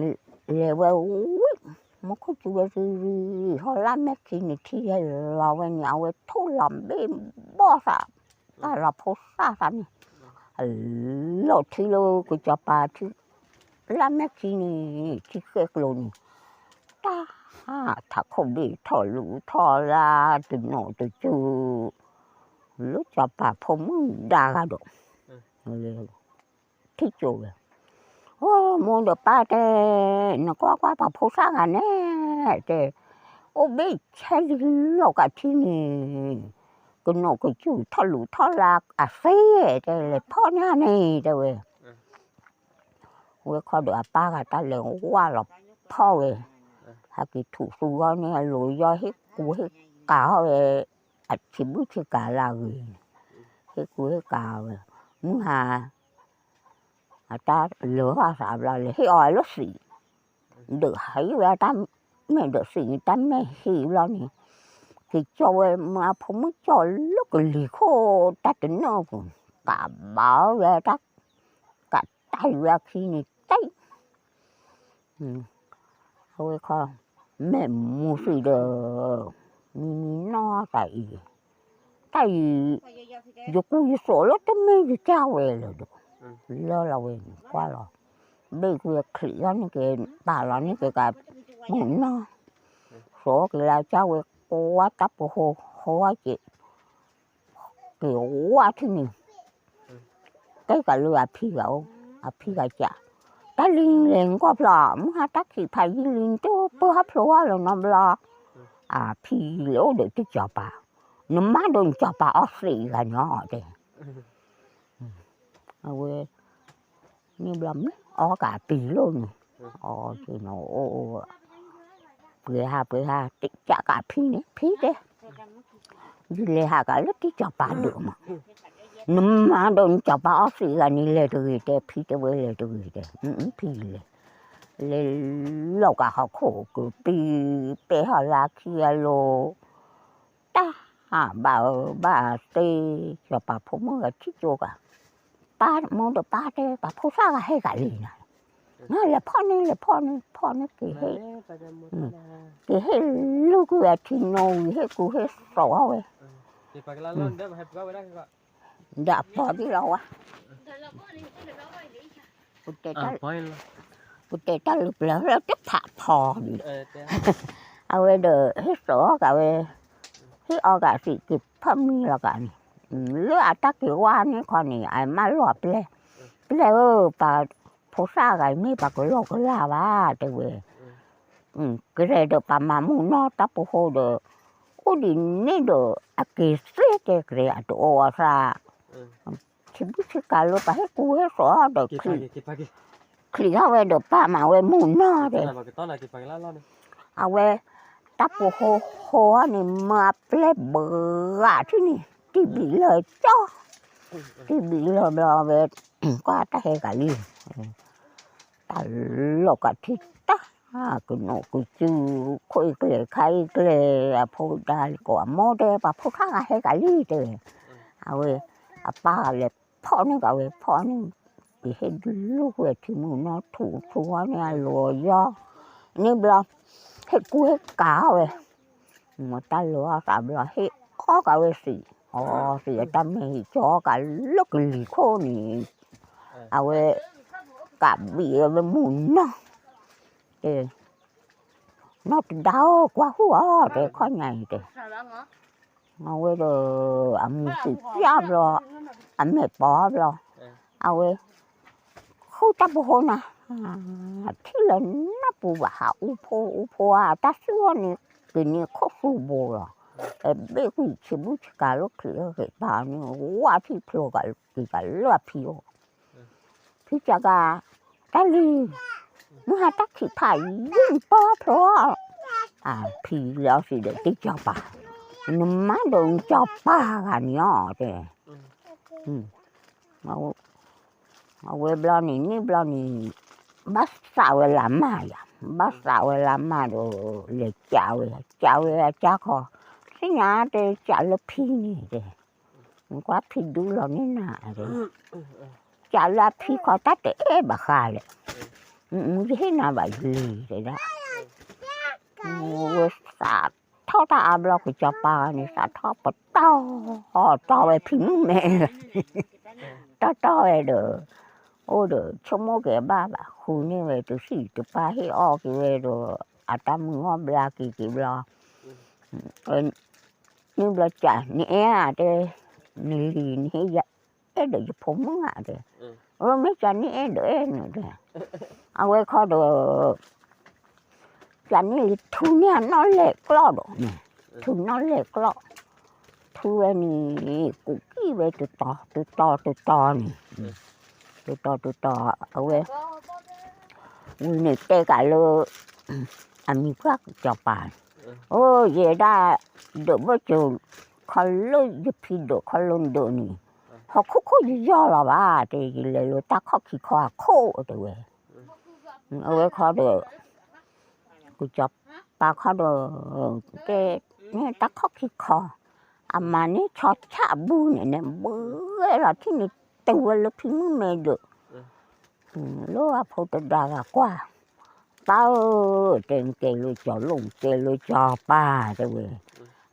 လဲၤဝဲဝံၤ မူခိၣ်စူၤဝဲရံရံ, ဟီၣ်လၢမဲာ်ခံန့ၣ် ထံဟဲလီၤဝဲန့ၣ် အဝဲထိၣ်လီၤဘ့ၣ်ဘီၣ်သး, တၢ်လီၤဖိသၣ်သးန့ၣ်, လီၤထံလၢကစီၤပၤထံ, လၢမဲာ်ခံန့ၣ် ထံဃဲကျိၤန့ၣ်, တၢ်ထးခိၣ်ဘ့ၣ်ထီၣ်လူၤထီၣ်လၢတနီၤတစု, လၢစီၤပၤဖိမုၣ်ဒါဂၤဒီး ထံၣ်ကၠိဝဲ, အိ မိၢ်ဒီးပၢ်တဲ, နကွၢ်ကွၢ်ပှၤဖိသၣ်ဂၤန့ၣ်တဲ, အိၣ်ဘ့ၣ်ဆဲလံလီၤကးထံန့ၣ်, ကနိးကစူၢ်ထီၣ်လူၤထီၣ်လၢအသ့တဲ လဲၤဖီၣ်န့ၢ်န့ၣ်တဲဝဲ, ဝဲခီဒီးအပၢ်ဂၤတၢ်လဲၤဝၢ်လီၤဖီၣ်ဝဲ, ဟဲက့ၤထူၣ်သူအီၤန့ၣ် အလိၤယီၢ်ဟ့ၣ်ကူဟ့ၣ်ကၤအီၤဝဲ, အဆံးဘုၣ်ဆံးကၤလၢအဂ့ၤန့ၣ်, ဟ့ၣ်ကူဟ့ၣ်ကၤအီၤဝဲ, မုၢ်ဟါ အတၢ်လၢာ်ဘၣ်သးဘျီလဲၤဟ့ၣ်အီၤလၢသံး, ဒုးဟ့ၣ်ဝဲတၢ်မဲာ်ဒီးသံးန့ၣ် တၢ်မဲာ်ဟံးဘျီန့ၣ်, က့ၤကၠီဝဲမုၢ်အဖိမုၣ်ကၠီလၢကလံၤခိၣ်တၢ်တနၢၣ်ပူၤ, ကးဘၣ်ဝဲတၢ်, ကးတၢ်ယူၤဝဲအခံန့ၣ်တၢ် အဝဲခီ, မဲာ်မူသံးဒီး, မံမံနီၢ်သးအံၤ, တၢ်အံၤ, ယကူယသိးလၢတမ့ၢ်ယကၢ်ဝဲလၢၤဒီး, လၢလီၤဝဲန့ၣ်ကွၢ်လီၤ, ဘ့ၣ်ကွံာ်ချံးလီၤန့ၣ်က့ၤ, ပာ်လီၤန့ၣ်က့ၤကး, မုၢ်နီၢ်, သိးက့ၤလၢကၢ်ဝဲကွၢ်တၢ်ပဟိဟိဝဲက့ၤ, က့ၤဝဲထံၣ်န့ၣ် တဲကးလၢအဖံဂၤအိၣ်, အဖံဂၤကး, တၢ်လံၤလဲၤနကွၢ်ဖျီ, မုၢ်ဟါတၢ်ခံးဖးယံာ်လံနတပၢၢ်ဟးဖျိးဝဲလၢၤနီတဘျီ, အဖံလဲၤအိၣ်ဒီးတၢ်စီၤပၤ, နမါဒီးနစီၤပၤအီသံးဂၤန့ၣ်တဲ, အဝဲ, န့ၣ်ဘျီမ့ၢ်အီကးပံၤလိၣ်န့ၣ်, အီက့ၤန့ၣ်အိၣ်, ပှဲၤဟါပှဲၤဟါ တကးကးဖံန့ၣ် ဖံတဲ ယလဲၤဟးကးလၢတံၢ်စီၤပၤဒၢးမး, နမၤဒီးနစီၤပၤအီသံးဂၤန့ၣ် လဲၤတဂ့ၤတဲ, ဖံတဲဝဲလဲၤတဂ့ၤတဲ, ဖံလဲၤ, လဲၤလီၤကးဟီၣ်ခိၣ်ကပံၤ, ပဲာ်ဟီၣ်လၢခံအလိၤ, တၢ်ဘၣ်အၢဘၣ်သီ, စီၤပၤဖိမုၣ်ဂၤထံၣ်ကၠိကး, ပၢ်မိၢ်ဒီးပၢ်တဲ ပှၤဖိသၣ်ဂၤဟဲကးလံနၤ, လဲၤဖီၣ်န့ၢ် လဲၤဖီၣ်န့ၢ် ဖီၣ်န့ၢ်က့ၤဟ့ၣ်, က့ၤဟ့ၣ်လူၤကွံာ်အထံနိဝံၤ ဟ့ၣ်ကူဟ့ၣ်စိးအီၤဝဲ, ဒီးအပီၤဒ်လီၤဝဲ, ပတဲတၢ်လၢပျၢၤလၢတဖးဖီဒံး, အဝဲဒီးဟ့ၣ်စိးအီၤကးဝဲ, ဟ့ၣ်အီၤကးသံးက့ၤဖၢမံလီၤကးန့ၣ်, လၢအတၢ်က့ၤဝါန့ၢ်ခီန့ၣ် အမၢလီၤပျဲၢ်, ပျဲၢ်ဧၢ, ပှၤဖိသၣ်ဂၤအံၤမ့ၢ်ပှၤကလီကလီဘၣ်တဲဝဲ, ကရဲဒီးပှၤမၤမုၢ်နီၢ်တၢ်ပဟိဒီး, အိၣ်ဒံးန့ၣ်ဒီးအက့ၤသ့တဲကရဲအတအိၣ်အသး, ဆံးဘုၣ်ဆံးကၤလၢပှၤဟ့ၣ်ကူဟ့ၣ်စိးအီၤဒီး ချံးထီၣ်ဝဲဒီးပာ်မၤဝဲမုၢ်နီၢ်တဲ, အဝဲ, တၢ်ပဟိဟိအီၤန့ၣ် မၢအပျဲၢ်ဘၣ်ဂာ်ထံၣ်န့ၣ် တံၢ်ဘံၣ်လၢကၠီ, တံၢ်ဘံၣ်လၢဘျီဝဲ, ကွၢ်တၢ်ဟဲကးလံ, တၢ်လီၢ်ကးထံၣ်တၢ်, ကနိးကစု, ခိၣ်အံၤကျဲၤခါအံၤကျဲၤ, အဖိဒါလံကိးအမိၢ်တဲ ပှၤဖိသၣ်ဂၤဟဲကးလံတဲ, အဝဲ, အပၢ်လဲၤဖီၣ်န့ၢ်ကးဝဲဖီၣ်န့ၢ်, ကဟ့ၣ်ဒုးလူၤဝဲထံမုၢ်နီၢ်ထူၣ်ထူၣ်အီၤန့ၣ် အလိၤအယီၢ်, န့ၣ်ဘျီ, ဟ့ၣ်ကူဟ့ၣ်ကၤအီၤဝဲ, မ့ၢ်တၢ်လီၤအီၤသးဘျီ ဟ့ၣ်အီၣ်ကးဝဲသံး, အီသံးအတၢ်မဲာ်ဟ့ၣ်ကၠီကးလၢကလံၤခိၣ်န့ၣ်, အဝဲ, ကးဘံၣ်အဝဲမုၢ်နီၢ်, တဲ နီၢ်တဒါဧၢ ကွၢ်ဟူၣ်အီၤတဲ ခီၣ်ညါအံၤတဲ, အဝဲဒီး, အမူၤသံးပျၢ်ဘျီ, အမဲာ်ပီၤဘျီ, အဝဲ, ဃုတၢ်ပဟိနၤ, ထံၣ်လၢနၢ်ပူၤဘၣ်ဟးအူဖိအူဖိဧါ တၢ်သူၣ်အီၤန့ၣ်, က့ၤန့ၣ်ခိၣ်သူဘိလီၤ, အဘ့ၣ်ကွံာ်ဆံးဘုၣ်ဆံးကၤလၢချံးအဂ့ၤပာ်န့ၣ် ဝၢ်ထံၣ်ဖျိကးက့ၤကးလၢအဖံအိၣ် ဖံစၢ်ကၤ, တၢ်လံၤ, မုၢ်ဟါတၢ်ခံးဖးယံာ်ပီဖျိအီၤ, ဖံလဲၤအီသံးဒီးတံၢ်စီၤပၤ, နမါဒီးနစီၤပၤဂၤန့ၣ်အီၤတဲ, အဝဲဘျီန့ၣ် န့ၣ်ဘျီန့ၣ်, ဘၣ်သးဝဲလၢမါယၤ, ဘၣ်သးဝဲလၢမါဒီး, လဲၤကးဝဲ, ကးဝဲအကါခီ, သ့ၣ်ညါတဲကးလၢဖံန့ၣ်တဲ နကွၢ်ဖံဒူလီၤန့ၢ်နၤ, ကးလၢအဖံခီတၢ်တအဲၣ်ဘၣ်ဃးလဲၣ်, ယဟ့ၣ်နၤဘၣ်ယလံၤတဲဒၣ်, ဝဲသးထီၣ်တၢ်အါဘျီ ကစီၤပၤန့ၣ် သးထီၣ်ပတီၢ်, တီၢ်ဝဲဖံမုၣ်မဲ, တီၢ်တီၢ်ဝဲဒီး, အိၣ်ဒီးဆိကမိၣ်က့ၤအဘၣ်ဘၣ် ဃုန့ၢ်ဝဲတသံၣ်တပၢ်ဟ့ၣ်အီၣ်က့ၤဝဲဒီး, အတၢ်မုၢ်အီၣ်ဘျါက့ၤက့ၤဘျီ န့ၣ်ဘျီကး နအဲၣ်ဧါတဲ, နလံၤနဟ့ၣ်ယၤ, အဲၣ်ဒီးယဖိမုၣ်ဧါတဲ, အမ့ၢ်ကန့ၣ်အဲၣ်ဒီးအဲၣ်န့ၣ်တဲ, အဝဲခီဒီး, ကန့ၣ်လံထူန့ၢ်အနီၣ်လဲၢ်ကျီၢ်ဒီးန့ၣ်, ထူနီၣ်လဲၢ်ကျီၢ်, ထူဝဲန့ၣ်, ကူးကံၣ်ဝဲတတီၤတတီၤတတီၤန့ၣ်, တတီၤတတီၤ, အဝဲ ဝံၤန့ၣ်တဲကးလၢ အမံၤပှၢ်စီၤပၤန့ၣ်, အိ ယဲဒၣ် ဒိးဘၣ်ကၠိ ခီလၢယဖံဒိးခီလၢဒိးန့ၣ်, ဟီၣ်ခိၣ်ခိၣ်ယယီၢ်လီၤဘၣ် တဲ ယလဲၤလၢတၢ်ခီၣ်ခံခီအခိၣ်တဲဝဲ, အဝဲခီဒီး ကစီၤပၤခီဒီး တဲ မ့ၢ်တၢ်ခီၣ်ခံခီ, အမၤန့ၢ်ဆီဆၣ်အဘုန့ၣ်န့ၣ် ဘှဲလီၤထံၣ်န့ၣ် တုၤဝဲလၢဖံမုၣ်မဲဒီး လၢအဖိတဒါဂၤကွၢ်, ပၢ်ဧၢ, တဲ နကဲလၢကၠီၤလိၣ် နကဲလၢကၠီၤပၤ တဲဝဲ,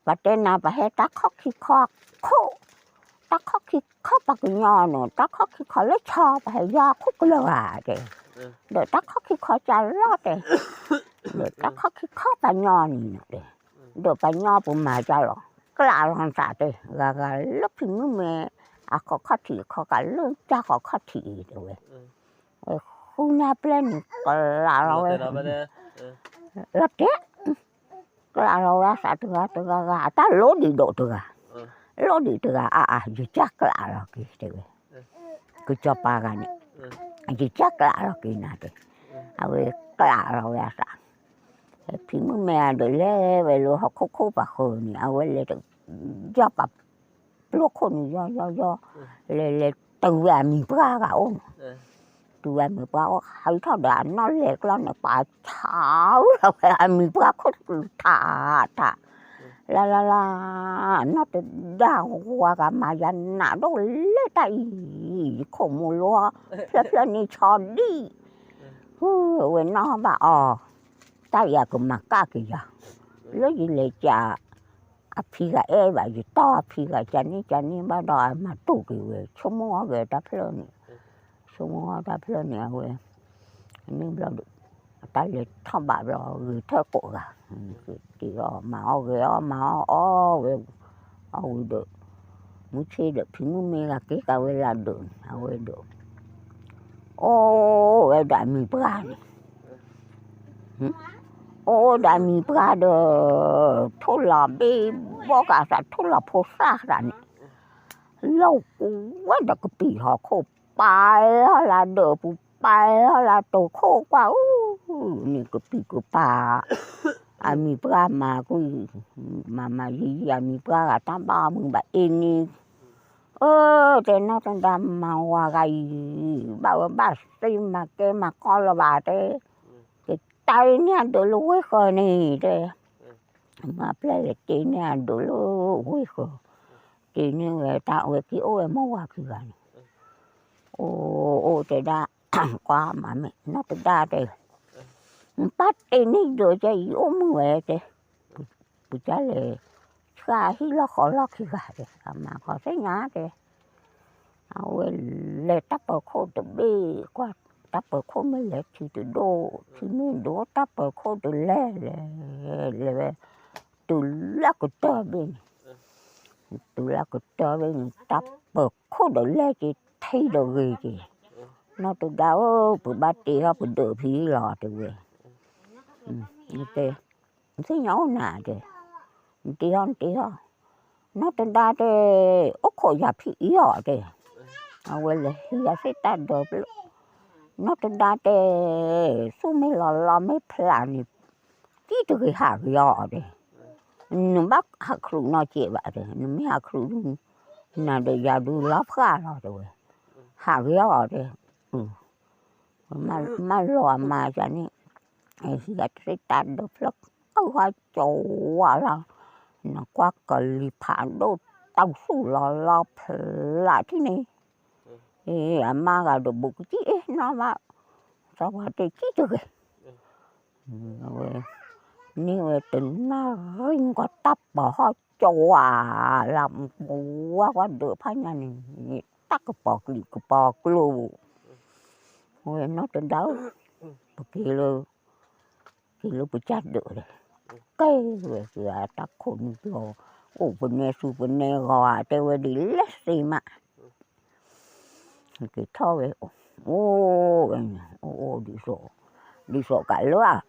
ပှၤတဲနၤ ပှၤဟဲတၢ်ခီၣ်ခံခီခိၣ်, တၢ်ခီၣ်ခံခီပှၤကညီနီၤ တၢ်ခီၣ်ခံခီလၢဆီ ပှၤဟဲယီၤခိၣ်ကျၢၢ်ဂၤ တဲ, ဒီးတၢ်ခီၣ်ခံခီကၢ်လီၤ တဲ, ဒီးတၢ်ခီၣ်ခံခီပှၤညီန့ၣ်နီၤ တဲ, ဒီးပှၤညီပူၤမၤကၢ်လီၤ, ကျးလီၤနသး တဲ, ဂၤဂၤလၢဖံမုၣ်မဲ အခီၣ်ခီၣ်ထံး အခီၣ်ကးလၢကၢ်ခီၣ်ခီၣ်ထံးအံၤ တဲဝဲ, ဝဲဃုနၢ်ပျဲၢ်န့ၣ် ကျးလီၤဝဲ, လီၤတဲာ်, ကျးလီၤဝဲအသးတဂၤတဂၤဂၤ အတၢ်လိၣ်ဒံးဒိးတဂၤ, လိၣ်ဒံးတဂၤ အါအါ ယကၢ်ကျးလီၤက့ၤ တဲဝဲ, ကစီၤပၤဂၤန့ၣ်, ယကၢ်ကျးလီၤက့ၤနၤ တဲ, အဝဲကျးလီၤဝဲအသး, ဖံမုၣ်မဲအဒိးလဲၤဝဲလၢဟီၣ်ခိၣ်ခိၣ်ပၤဃၢၤန့ၣ် အဝဲလဲၤ ယီၢ်ပာ်ပျိခိၣ်န့ၣ် ယီၢ်ယီၢ်ယီၢ် လဲၤလဲၤတုၤဝဲအမံၤပှၢ်ဂၤအိၣ်န့ၣ်, တုၤဝဲအမံၤပှၢ်အိၣ် ဟးထီၣ်ဒီးအနီၢ်လဲၤကျီန့ၣ် ပာ်ဆါလီၤဝဲအမံၤပှၢ်ခိၣ်ထးထး, လၢလၢလၢ နီၢ်တဒါဝၤဂၤမၤယၤနးဒိၣ်လဲၣ်တၢ်အံၤ, ယခိၣ်မူလိ ဖျၢၣ်ဖျၢၣ်န့ၣ်ဆီဒံၣ်, ဝဲနီၢ်ဘၣ်အီၤ, တၢ်အံၤအကမၤကၣ်က့ၤယၤ, လၢယလဲၤကး အဖံဂၤအဲၣ်ဘၣ် ယတီၢ်အဖံဂၤ ကန့ၣ်ကန့ၣ်ဘၣ်ဒီး အမၤတိာ်က့ၤဝဲ ဆိကမိၣ်အီၣ်ဂဲၤတၢ်ဖျၢၣ်န့ၣ်, ဆိကမိၣ်အီၣ်တၢ်ဖျၢၣ်န့ၣ် အဝဲ န့ၣ်ဘျီဒီး အတၢ်လဲၤထီၣ်ဘးဘျီ ဂ့ၤထၢၣ်ကိးဂၤ, က့ၤအီၣ်မၤအီၣ်ဂဲၤအီၣ်မၤအီၣ်အီၣ်ဝဲ, အီၣ်ဝံၤဒီး မုၢ်ဆ့ၣ်ဒီး ဖံမုၣ်မ့ၢ်ဂၤက့ၤကးဝဲလၢဒၢးန့ၣ် အဝဲဒီး အိၣ်ဝဲဒီးအမံၤပှၢ်န့ၣ် အိၣ်ဒီးအမံၤပှၢ်ဒီး ထိၣ်လီၤဘ့ၣ်ဘီကးသး ထိၣ်လီၤဖိသၣ်သးန့ၣ်, လီၤကူဝဲဒီးကပံာ်ဟီၣ်ခိၣ် ပာ်လီၤလၢဒၢးပူၤ ပာ်လီၤလၢတိာ်ခိၣ်ကွၢ်အူန့ၣ် ကပံာ်ကပၤ, အမံၤပှၢ်မၤကွံာ်, မၤမၤယံာ်ယံာ် အမံၤပှၢ်ဂၤတၢ်ဘၣ်အီၣ်မုာ်ဘၣ်အ့န့ၣ် အၢ တဲနီၢ်တဒါမၤဝၤဂၤအံၤ ဘၣ်ဝဲဘၣ်သ့မၤကဲမၤကီလၢၤဘၣ်တဲ, ကတၢ်န့ၢ်အဒိးလၢဝ့ၢ်ဃၢၤန့ၣ်တဲ, မၤပျဲၢ်လဲၤတ့န့ၢ်အဒိးလၢဝ့ၢ်ဃၢၤ, တ့န့ၢ်ဝဲတၢ်ဝဲက့ၤအိၣ်ဝဲမုၢ်ဝၤခံဂၤန့ၣ်, အိၣ်အိၣ်တဲဒၣ်, ကွၢ်မၤမ့ၢ်နီၢ်တဒါတဲ, ပၢ်တ့န့ၢ်ဒိးကဲအံၤအိၣ်မုာ်ဝဲတဲ ပကလဲၤ ဆှၢဟံၣ်လီၢ်ဃီလီၢ်ခံဂၤတဲ အမၤခီသ့ၣ်ညါတဲ, အဝဲလဲၤတၢ်ပၢၤခိၣ်တဘ့ၣ်ကွၢ်, တၢ်ပၢၤခိၣ်မ့ၢ်လဲၤထံတဒိၣ် ထံမ့ၢ်ဒိၣ် တၢ်ပၢၤခိၣ်တလဲၤလဲၤလဲၤဝဲ, တုၤလၢကတၢၢ်ဘ့ၣ်န့ၣ်, တုၤလၢကတၢၢ်ဘ့ၣ်န့ၣ် တၢ်ပၢၤခိၣ်ဒီးလဲၤက့ၤ ထံဒီးဂ့ၤက့ၤ, နီၢ်တဒါဧၢ ပဘၣ်တ့ထီၣ်ပဒၢးဖံလီၤတဲဝဲ တဲ, နသ့ၣ်ညါအိၣ်နၤတဲ, နတ့ထီၣ်နတ့ထီၣ်, နီၢ်တဒါတဲ, အိၣ်ခိးယၤဖံအံၤအီၤတဲ, အဝဲလဲၤဟံးယၤသ့ၣ်တၢ်ဒၢးဖျၢၣ်, နီၢ်တဒါတဲ, သူၣ်မ့ၢ်လီၤလီၤမ့ၢ်ဖျးန့ၣ်, ကံၣ်တဂ့ၤဟးဂ့ၤအီၤတဲ, နဘၣ်ဟးခရူးနီၢ်ကဲးဘၣ်တဲ နမ့ၢ်ဟးခရူးဒုး, နၤဒီးယၤဒုးလီၤဖှၣ်လီၤတဲဝဲ, ဟးဂ့ၤအီၤတဲ, မၢလီၤအမါယၤန့ၣ်, ဟံးယၤသ့ၣ်တၢ်ဒၢးဖျၢၣ် အၢဟါကဝၤလီၤ, နကွၢ်ကလံၤဖးဒိၣ်တၢ်သူၣ်လီၤလီၤဖျးထံၣ်န့ၣ်, အမါဂၤဒီးဘူးကစံၣ်အ့ၣ်နီၢ်ဘၣ်, သးဝၤတဲကံၣ်တဂ့ၤ, ဝဲ, န့ၢ်ဝဲတနၣ်ရံၣ်ကွၢ်တၢ်ပီၤဟီၣ်ကဝၤလီၤ, ဝါကွၢ်ဒၢးဖးညါန့ၣ်, တၢ်ကပီၤကလံၤကပီၤကျိၤ, ဝဲနီၢ်တဒါဧၢ, ပက့ၤလၢ က့ၤလၢပကၢ်ဒၢးဒီး, ကဲဝဲက့ၤအတၢ်ခိၣ်နူာ်ကျိၤ, အိၣ်ပနဲသူပနဲဂီၤဧါ တဲဝဲဒ်လဲၣ်သ့မး, က့ၤထီၣ်ဝဲ, အိၣ်ဝဲန့ၣ် အိၣ်အိၣ်ဒ်သိး, ဒ်သိးကးလၢ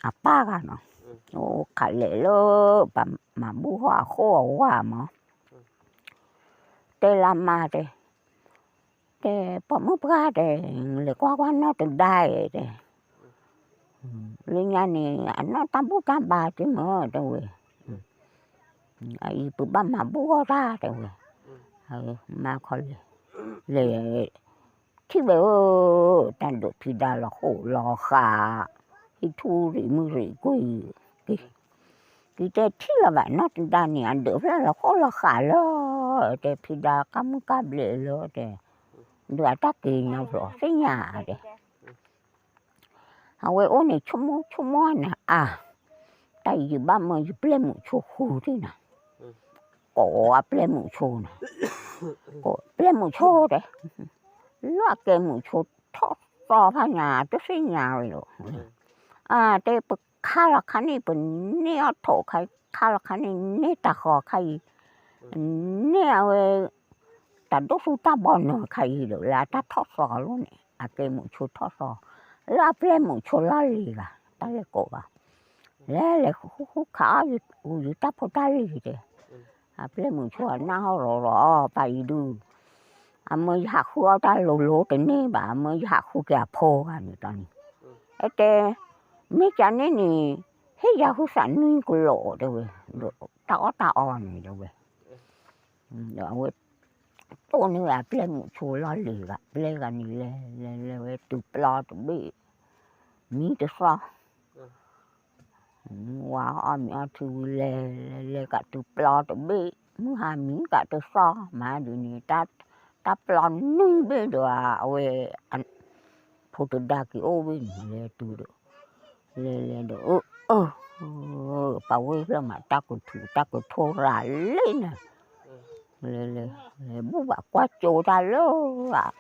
အပၢ်ဂၤနီၤ, အိၣ်ခးလဲာ်လၢ ပှၤမၤဘူၣ်ဟီၣ်အဃိအဝါမး, တဲလၢမါတဲ တဲ, ပိာ်မုၣ်ပှၢ်တဲ, လဲၤကွၢ်ကွၢ်နီၢ်တဒါဧါတဲ, လၢညါန့ၣ် အနီၢ်တၢ်ဘူၣ်တၢ်ဘါက့ၤမးတဲဝဲ, အအံၤပဘၣ်မၤဘူၣ်အီၣ်တၢ်တဲဝဲ, မါခီလဲၣ်, လဲၤ, ထံၣ်ဝဲဧၢ, တၢ်ဒိးဖံဒါလီၤဃိလီၤဃး, ဟံၣ်ထူရံၣ်မုၢ်ရံၣ်ကွံာ်, က့ၤ, က့ၤတဲထံၣ်လၢၤဘၣ်နီၢ်တဒါန့ၣ် အဒၢးဖျၢၣ်လီၤဃိလီၤဃးလၢ, တဲဖံဒါကါမုၣ်ကါဘျဲးလၢတဲ ဒီးအတၢ်က့ၤညါဖျိးသ့ၣ်ညါတဲ, အဝဲအိၣ်န့ၣ်ဆိကမိၣ်ဆိကမိၣ်နၤအါ, တၢ်ယဘၣ်မၢယပျဲၢ်မုၣ်ဆိဃုာ်ထံၣ်နၤ, ကိးအပျဲၢ်မုၣ်ဆိနၤ, ကိးပျဲၢ်မုၣ်ဆိတဲ, လၢအကဲမုၣ်ဆိထီၣ်သီဖးညါ တသ့ၣ်ညါဝဲလီၤ, အတဲပခါလီၤခါန့ၣ် ပန့ၢ်အီၣ်ထိးခါအံၤ ခါလီၤခါန့ၣ် န့ၢ်တၢ်ဃီခါအံၤ, န့ၢ်အဝဲ တၢ်ဒိၣ်သူတၢ်ဘီနၤခါအံၤဒီး လၢအတၢ်ထီၣ်သီလိၤန့ၣ် အကဲမုၣ်ဆိထီၣ်သီ, လၢအပျဲၢ်မုၣ်ဆိလီၢ်လံၤဂၤ တၢ်လဲၤကိးဂၤ, လဲၤလဲၤဃူဃူခးအီၣ် ယတၢ်ဖိတၢ်လံၤတဲ, အပျဲၢ်မုၣ်ဆိအနၢ်ဟီၣ်ရီၤရီၤအီၤ ပၢ်အံၤဒုး, အမၢယဟးဃုအီၣ်တၢ်လိၤလိၤတန့ၢ်ဘၣ် အမၢယဟးဃုက့ၤအဖိဂၤန့ၣ်တီန့ၣ်, အတဲ, မ့ၢ်ကန့ၣ်န့ၣ် ဟ့ၣ်ယၤဟုသးနွံကလီး တဲဝဲ, ဒီးတၢ်အီၣ်တၢ်အီန့ၣ် တဲဝဲ, ဒီးအဝဲ တိၢ်န့ၢ်ဝဲအပျဲၢ်မုၣ်ဆိလီၢ်လံၤဂၤ ပျဲၢ်ဂၤန့ၣ်လဲၤ လဲၤလဲၤဝဲတုၤပျီတဘ့ၣ်, မံတသီ, ဝၤအီၣ်မ့ၤအီထံဝံၤလဲၤ လဲၤလဲၤကးတုၤပျီတဘ့ၣ် မုၢ်ဟါမံကးတသီ မၤဒ်န့ၣ် တၢ်ပျီနွံဘ့ၣ်ဒီး အဝဲ ဖိတဒါက့ၤအိၣ်ဘ့ၣ်န့ၣ် လဲၤတုၤဒီး လဲၤလဲၤဒီး အၢ ပှၤဝဲၢ်ဖျၢၣ်မး တၢ်ကထူးတၢ်ကထိရၤလံန့ၣ်, လဲၤလဲၤ လဲၤဘူၣ်ဘၣ်ကွၢ်ကၠိတၢ်လၢ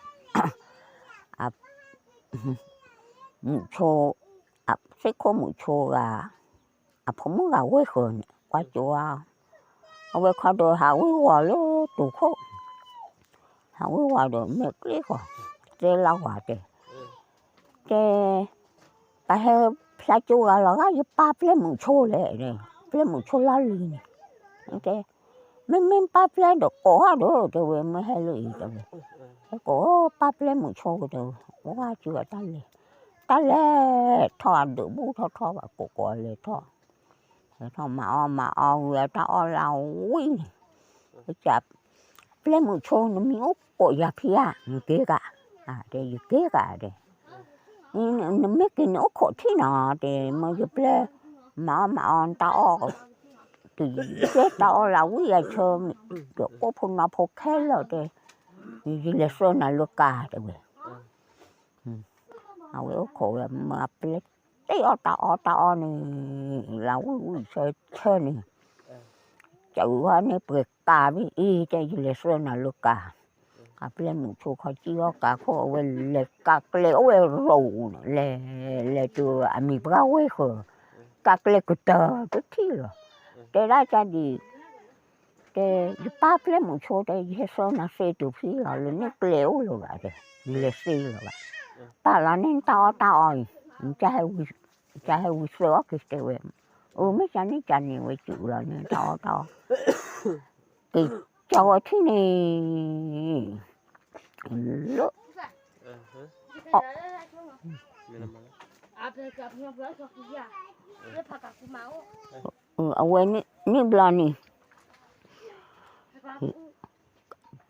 မုၣ်ဆိ သ့ၣ်ခိၣ်မုၣ်ဆိဂၤ အဖိမုၣ်ဂၤဝဲၢ်ဃၢၤန့ၣ် ကွၢ်ကၠိဧါ, အဝဲခီဒီးဟးဝ့ၤဝီၤလၢတိၤခိၣ်, ဟးဝ့ၤဝီၤဒီးမဲာ်ကျ့ၣ်ဃီၤ, တဲလၢဝၤတဲ, တဲ ပဟဲဖျါကၠိဂၤလီၤဂာ် ယပၢ်ပျဲၢ်မုၣ်ဆိလဲၣ်, ပျဲၢ်မုၣ်ဆိလီၢ်လံၤန့ၣ်, တဲ မ့မ့ၢ်ပၢ်ပျဲၢ်ဒီးကိးအီၤဒီး တဲဝဲ မ့ၢ်ဟဲလၢအံၤ တဲဝဲ, ဟဲကိးပၢ်ပျဲၢ်မုၣ်ဆိကဒီး ဝဲကၠိတၢ်လဲၤ, တၢ်လဲၤထီၣ်အဒုးဘူၣ်ထီၣ်ထီၣ်ဘၣ်ကိးကိးလဲၤထီၣ်, လဲၤထီၣ်မၤအီၣ်မၤအီၣ်ဝံၤအတၢ်အီၣ်လၢဝံၤန့ၣ်, ပျဲၢ်မုၣ်ဆိ နမံၤအိၣ်ကိးယၤဖံဧါ, နက့ၤကး, တဲ ယက့ၤကး တဲ နမ့ၢ်က့ၤန့ၣ်အိၣ်ခိးထံၣ်နီၤ တဲ မ့ၢ်ယပျဲၢ် မၤအီၣ်မၤအီၣ်တၢ်အီၣ်, တယဲၢ်တၢ်အီၣ်လၢဝံၤယဆၢ, ဒီးကိၣ်ဖိနီၢ်ဖိခဲလၢာ်တဲ, ယလဲၤဆှၢနၤလၢကါ တဲဝဲ, အဝဲအိၣ်ခိးဝဲ မ့ၢ်အပျဲၢ်တ့ၢ်အီၣ်တၢ်အီၣ်တၢ်အီၣ်န့ၣ်, လၢဝံၤဝံၤဆၢဆၢန့ၣ် စးဝဲန့ၣ်ပှဲၤကါဘ့ၣ်အံၤ တဲ ယလဲၤဆှၢနၤလၢကါ, အပျဲၢ်မုၣ်ဆိခီစံၣ်အီၣ်ကါခိၣ် အဝဲလဲၤကါကျဲအိၣ်ဝဲရိၤန့ၣ် လဲၤ လဲၤတုၤအမံၤပှၢ်ဝဲဃၢၤ, ကါကျဲကတၢၢ်တထံၣ်လီၤ, တဲဒၣ်ကဒံး, တဲ ယပၢ်ပျဲၢ်မုၣ်ဆိတဲ ယဟဲဆှၢနၤသ့တုၤဖံလီၤ လၢန့ၣ်ကျဲအိၣ်လၢၤဘၣ်တဲ, ယလဲၤသ့လၢၤဘၣ်, ပာ်လီၤန့ၢ်တၢ်အီၣ်တၢ်အီအံၤ, ကဟဲဝံၤသၢအီၣ်က့ၤတဲဝဲ, အမ့ၢ်ကန့ၣ်ကန့ၣ်ဝဲစူၤလီၤန့ၣ် တၢ်အီၣ်တၢ်အီ က့ၤကၠီဝဲထံၣ်န့ၣ်, လၢ အဝဲန့ၣ်ဘျီန့ၣ်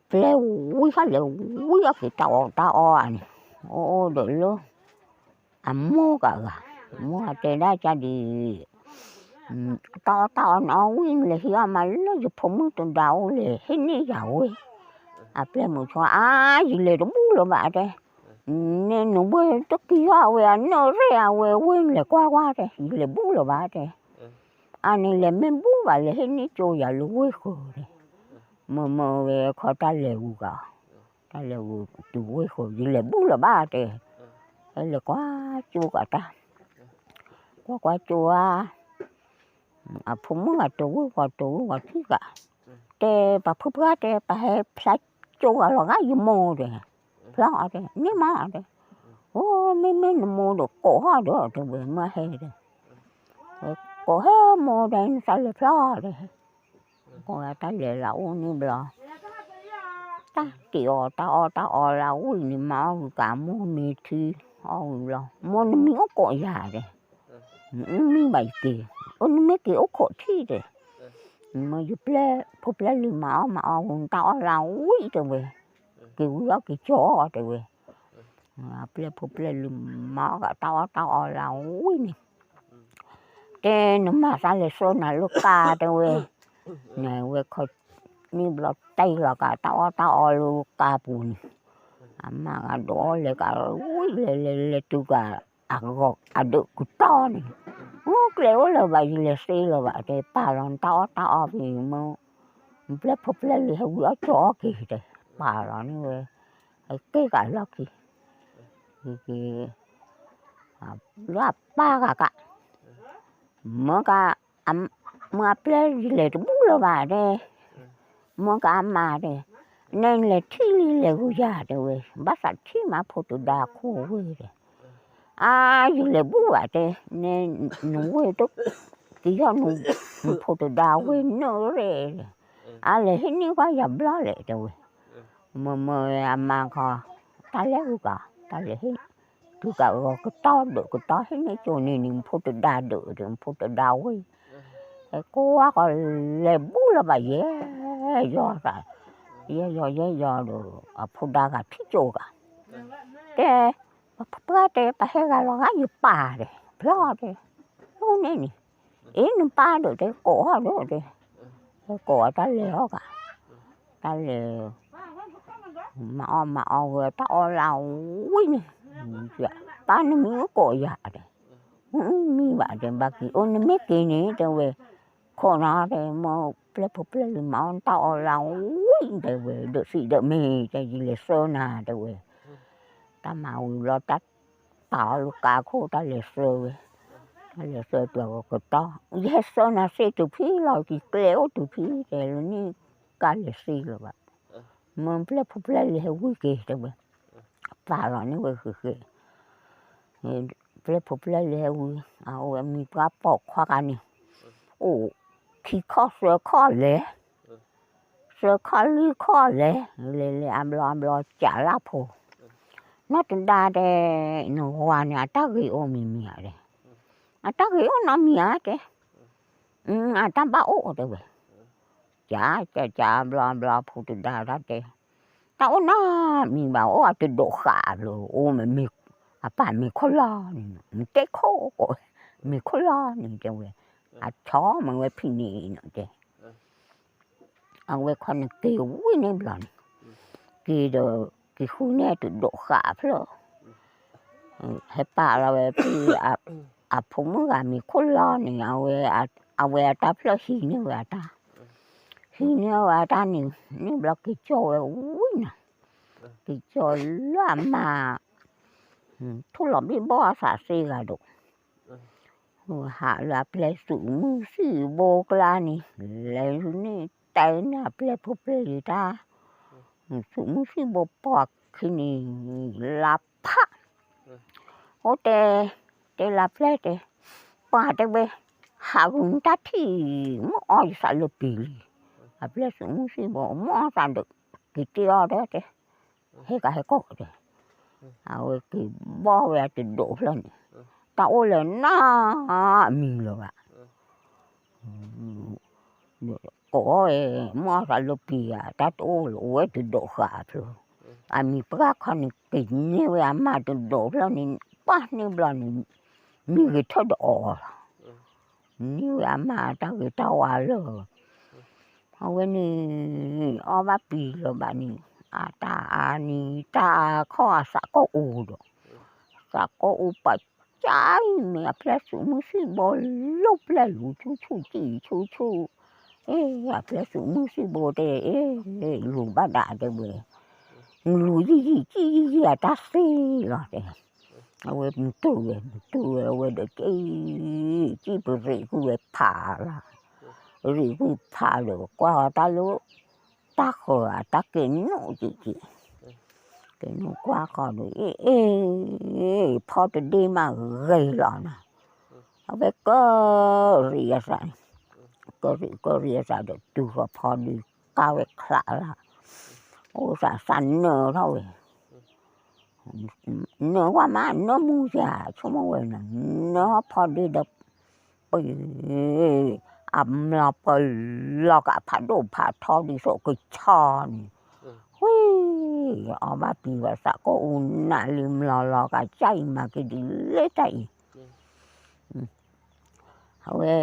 ပျဲဝံၤဟီလဲၤဝံၤအီၣ်က့ၤတၢ်အီၣ်တၢ်အီဧါန့ၣ်, အိၣ်ဒီးလၢ အမိၢ်ကဂၤ, မိၢ်တဲဒၣ်ကဒံး, တၢ်အီၣ်တၢ်အီန့ၣ်အီၣ်ဝံၤ နလဲၤဟံးအီၣ်မးလၢယဖိမုၣ်တဒါအိၣ်လဲၤဟ့ၣ်န့ၢ်ယၤဝဲ, အပျဲၢ်မုၣ်ဆိ အါ ယလဲၤတဘူၣ်လၢၤဘၣ်တဲ, နဲနဝဲတကံၢ်အီၣ်ဝဲအနၢ်ရဲၣ်အဝဲဝဲလဲၤကွၢ်ကွၢ်တဲ ယလဲၤဘူၣ်လၢၤဘၣ်တဲ, အန့ၣ်လဲၤမ့ၢ်ဘူၣ်ဘၣ်လဲၤဟ့ၣ်န့ၢ်ကၠိယၤလၢဝ့ၢ်ဃၢၤတဲ, မ့ၢ်မ့ၢ်ဝဲခီတၢ်လဲၤဂုၤကီး, တၢ်လဲၤဂုၤတုၤဝ့ၢ်ဃၢၤ ယလဲၤဘူၣ်လၢၤဘၣ်တဲ, ဟဲလဲၤကွၢ်ကၠိကးတၢ်, ကွၢ်ကွၢ်ကၠိဧါ, အဖိမုၣ်ဂၤတဝံၣ်ဝီၤတဝံၣ်ဝီၤထံၣ်ကး, တဲပှၤဖုပှၢ်တဲ ပဟဲဖျါကၠိဂၤလီၤဂာ်ယမိၢ်တဲ, ဖျါအီၤတဲ န့ၢ်မးတဲ, အိ မ့မ့ၢ်နမိၢ်ဒီးကိးအီၤဒီးတဲဝဲ မ့ၢ်ဟဲတဲ, ကိးဟဲမိၢ်တဲ နသးလဲၤဖျါတဲ, ကိးတၢ်လဲၤလၢအိၣ်န့ၣ်ဘျီ တၢ်တ့အီၤတၢ်အီၣ်တၢ်အီလၢဝံၤန့ၣ် မၤအီၣ်ဂုၤကးမိၢ်မ့ၢ်ထံ အီၣ်ဝံၤလီၤ မိၢ်နမံၤအိၣ်ကိးယၤတဲ, မံဘၣ်ယက့ၤ, အိ နမ့ၢ်က့ၤအိၣ်ခိးထံၣ်တဲ, မ့ၢ်ယပျဲၢ်ဖိပျဲၢ်လံၤမၤအီၣ်မၤအီၣ်ဂုၤတၢ်အီၣ်လၢဝံၤတဲဝဲ, က့ၤဝံၤအီၣ်က့ၤကၠီအီၣ်တဲဝဲ, အပျဲၢ်ဖိပျဲၢ်လံၤမၤအီၣ်ဂၤတၢ်အီၣ်တၢ်အီလၢဝံၤန့ၣ် တဲနမၤသးလဲၤဆှၢနၤလၢကါတဲဝဲ, နဝဲခီန့ၣ်ဘျီတဲလီၤကးတၢ်အီၣ်တၢ်အီလၢကါပူၤန့ၣ်, အမါဂၤဒိးလဲၤကးဝံၤလဲၤလဲၤလဲၤတုၤကး အဂီၤအဒၢးကတီၢ်န့ၣ်, အိ ကျဲအိၣ်လၢၤဘၣ် ယလဲၤသ့လၢၤဘၣ်တဲ ပာ်လီၤနတၢ်အီၣ်တၢ်အီဖဲမ့ၢ်, နပျဲၢ်ဖိပျဲၢ်လံၤဟဲဝံၤအီၣ်ကၠီအီၣ်က့ၤတဲ, ပာ်လီၤန့ၣ်ဝဲ, ဟဲက့ၤကးလီၢ်ခံ က့ၤက့ၤ, လၢအပၢ်ဂၤကး, မ့ၢ်က, မ့ၢ်အပျဲၢ်ယလဲၤတဘူၣ်လၢၤဘၣ်တဲ, မ့ၢ်ကအမါတဲ, နဲနလဲၤထံၣ်လံလဲၤဂုၤယၤတဲဝဲ, ဘၣ်သးထံၣ်မးဖိတဒါခိၣ်ဝဲတဲ, အါ ယလဲၤဘူၣ်ဘၣ်တဲ, နဲနဝဲတ, က့ၤယီၢ်နဖိတဒါဝဲနၢ်ရဲၣ်တဲ, အါလဲၤဟ့ၣ်န့ၢ်ကွၢ်ယၤဘျီလဲၣ်တဲဝဲ, မ့ၢ်မ့ၢ်အမါခီ, တၢ်လဲၤဂုၤကီး တၢ်လဲၤဟ့ၣ်, တုၤကးဂီၤကတီၢ်ဒၢးကတီၢ်ဟံးန့ၢ်ကၠိန့ၣ်န့ၣ် ဖိတဒါဒၢးဒီး ဖိတဒါဝ့ၢ်, ဟဲကွၢ်ကီးလဲၤဘူးလီၤဘၣ်ယဲၢ်ယီၤသး, ယဲၢ်ယီၤယဲၢ်ယီၤဒီး အဖိဒါဂၤထံၣ်ကၠိဂၤ, တဲ, ပှၤတဲ ပဟဲဂၤလီၤဂာ်ယပၢ်တဲ, ဖျီတဲ, အိၣ်န့ၣ်န့ၣ်, အ့ နပၢ်ဒီးတဲ ကိးအီၤဒီးတဲ, ကိးအီၤတၢ်လဲၤအီၣ်ဂၤ, တၢ်လဲၤ မၤအီၣ်မၤအီၣ်ဝဲတၢ်အီၣ်လၢဝံၣ်န့ၣ်, ပၢ်နမံၤအိၣ်ကိးယၤတဲ, မံဘၣ်တဲ ဘၣ်က့ၤအိၣ်နမ့ၢ်က့ၤန့ၣ်တဲဝဲ, ခိးနီၤတဲ မ့ၢ်ပျဲၢ်ဖိပျဲၢ်လံၤမၤအီၣ်တၢ်အီၣ်လၢဝံၣ်တဲဝဲ ဒီးသံးဒီးမ့ၢ်တဲ ယလဲၤဆှၢနၤတဲဝဲ, တၢ်မၤဝံၤလီၤတၢ် ပာ်အီၤလၢကါခိၣ်တၢ်လဲၤဆှၢဝဲ, တၢ်လဲၤဆှၢတုၤအကတီၢ် ယဟဲဆှၢနၤသ့တုၤဖဲလီၤ ယကျဲအိၣ်တုၤဖဲတဲလၢန့ၣ်, ကါလဲၤသ့လၢၤဘၣ်, မ့ၢ်ပျဲၢ်ဖိပျဲၢ်လံၤဟဲဝံၣ်က့ၤတဲဝဲ, ပာ်လီၤန့ၢ်ဝဲဃဲဃဲ, ပျဲၢ်ဖိပျဲၢ်လံၤဟဲဝံၣ် အဝဲမံၤပှၢ်ပိာ်ခွါဂၤန့ၣ်, အိၣ်ခံခီၣ်သၢခီၣ်လဲၤ သၢခီၣ်လွံၢ်ခီၣ်လဲၤ, လဲၤလဲၤအဘျီအဘျီကးလၢဖိ, နီၢ်တဒါတဲ, နဝၤန့ၣ် အတၢ်ဂ့ၤအိၣ်မံၤမံၤဧါတဲ, အတၢ်ဂ့ၤအိၣ်နီတမံၤဧါတဲ, အတၢ်ဘၣ်အိၣ်တဲဝဲ, ကးကးကးအဘျီအဘျီဖိတဒါတၢ်တဲ, တၢ်အိၣ်နီတမံၤဘၣ် အိၣ်အတဒိးဃာ်ဘျီ အိၣ်မ့ၢ် အပၢ်မ့ၤခိၣ်လီၤန့ၣ် နတဲခိၣ်ကိးဝဲ, မ့ၤခိၣ်လီၤန့ၣ်တဲဝဲ, အဆီမ့ၢ်ဝဲဖံးန့ၣ်နီၤတဲ အဝဲခီန့ၣ်က့ၤဝံၣ်န့ၢ်ဘျီန့ၣ်, က့ၤဒီး က့ၤဃုန့ၢ်တဒိးဃာ်ဖျၢၣ်, ဟဲပာ်လီၤဝဲဖဲ အဖိမုၣ်ဂၤမ့ၤခိၣ်လီၤန့ၣ် အဝဲအတၢ်ဖျၢၣ်ဟံးန့ၢ်ဝဲအတၢ်, ဟံးန့ၢ်ဝဲအတၢ်န့ၣ် န့ၢ်ဘျီက့ၤကၠီဝဲဝံၣ်နီၤ, က့ၤကၠီလၢအမါ ထိၣ်လီၤဘံၣ်ဘီၣ်အသးသ့ဂၤဒီး ဟးလၢအပျဲၢ်သုးမုၢ်သံၣ်ဘိကျါန့ၣ် လဲၤယူၤန့ၢ်တဲန့ၢ်အပျဲၢ်ဖိပျဲၢ်လံၤတၢ်, သုးမုၢ်သံၣ်ဘိပှၤခံန့ၣ် လါဖး, အိၣ်တဲ, တဲလါပျဲၢ်တဲ, ပှၤတဲဝဲ, ဟးဂုာ်နတၢ်ထံၣ်, မ့ၢ်အီၣ်ယသးလၢပံၤလံ, အပျဲၢ်သုးမုၢ်သံၣ်ဘိ မ့ၢ်အီၣ်သးဒီး က့ၤတ့အီၤတဲတဲ ဟဲကဟဲကီၢ်တဲ, အဝဲက့ၤဘီၣ်ဝဲအတဒိးဖျၢၣ်န့ၣ်, တၢ်အိၣ်လဲၤနီတမံၤလၢၤဘၣ်, ကိးအီၤဝဲ, မ့ၢ်အီၣ်သးလၢပံၤဧါ, တၢ်တအိၣ်လၢၤ အိၣ်ဝဲတဒိးဃာ်ဖျၢၣ်, အမံၤပှၢ်ခီန့ၣ် က့ၤန့ၢ်ဝဲအမါတဒိးဖျၢၣ်န့ၣ် ပှၢ်န့ၢ်ဘျီန့ၣ် မံဂ့ၤထၢၣ်ဒီးအီၤလီၤ, န့ၢ်ဝဲအမါတၢ်ဂ့ၤတၢ်ဝါလၢ အဝဲန့ၣ် အီၣ်ဘၣ်ပံၤလၢၤဘၣ်န့ၣ် အတၢ်အါန့ၣ် တၢ်ခီၣ်အသးကီၢ်အိၣ်ဒီး သးကီၢ်အိၣ်ပာ်ကၢ်အံၤမ့ၢ်အပျဲၢ်သုးမုၢ်သံၣ်ဘိ လိၣ်ပျဲၢ်လူၤဆူၣ်ဆူၣ်ကံၣ်ဆူၣ်ဆူၣ်, အ့ အပျဲၢ်သုးမုၢ်သံၣ်ဘိတဲ အ့ လူၤဘၣ်ဒၣ်တဲဝဲ, လူၤယံာ်ယံာ်ကံၣ်ယံာ်ယံာ်အတၢ်သ့လီၤတဲ အဝဲမုၢ်တူၢ်ဝဲ မုၢ်တူၢ်ဝဲ အဝဲဒီးက့ၤ ကံၣ်ပရံးကွံာ်ဝဲဖးလၢ်, ရံးကွံာ်ဖးဒီးကွၢ်အီၤတၢ်လၢ တၢ်ဃၢၤအတၢ်ကဲနိၣ်က့ၤက့ၤ, ကဲနိၣ်ကွၢ်ဃီဒီး အ့ အ့ ဖီတဒ့မးဂ့ၤလီၤနီၤ, အဝဲကရံးအသး, ကရံးကရံးအသးဒီးတုၤဃီၤဖီဒ့ကါဝဲချးလၢ်, အိၣ်သးသးနၢထီၣ်ဝဲ နၢဝဲမး နၢမူစ့ၢ် ဆိကမိၣ်ဝဲနီၤ နၢဖီဒ့ဒီး ပှ့ၤ အမျိာ်ပလီၤကးဖးဒိၣ်ဖးထီဒ်သိးကဆီန့ၣ်, ဝံၤ အီၣ်ဘၣ်ပံၤဘၣ်သးကအိၣ်နးလံ မျိာ်လီၤကးကၢ်အံၤမၤက့ၤဒ်လဲၣ်တၢ်အံၤ အဝဲ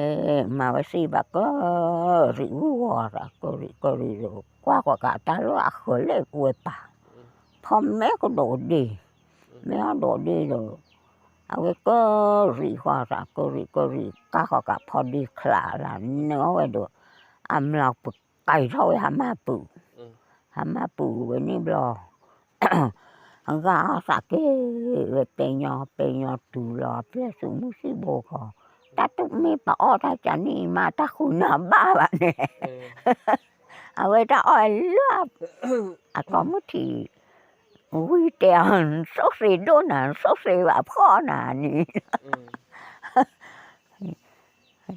မၤဝဲသ့ဘၣ်ကရံးဝံၤဝီၤသး ကရံးကရံးဒီး ကွၢ်ကွၢ်ကးတၢ်လၢအဃၢၤလဲၣ်ဝဲပၢ်, ဖီမဲကဒိးဒ့, မဲအီၣ်ဒိးဒ့ဒီး အဝဲကရံးဃီၤသး ကရံးကရံး ကါဃီၤကးဖီဒ့ချးလၢ် နၢအီၣ်ဝဲဒီး အမျိာ်ပကဲထီၣ်ဝဲဟါမၢ်ပုၢ်, ဟါမၢ်ပုၢ်ဝဲန့ၣ်ဘျီ အဂၤအီၣ်သးက့ၤဝဲပဲညီ ပဲညီတုၤလီၤ ပျဲၢ်သုးမုၢ်သံၣ်ဘိခီ, တၢ်တမ့ၢ်ပအီၣ်တၢ်ကန့ၣ်မး တၢ်ဃုနၤဘၣ်ဘၣ်န့ၣ်, အဝဲတၢ်အီၣ်လၢ အကိးမုၢ်ထံး ဝံၤတဲအီၤ နသိၣ်သ့ဒိၣ်နၤ နသိၣ်သ့ဘၣ်ဖှီၣ်နၤန့ၣ်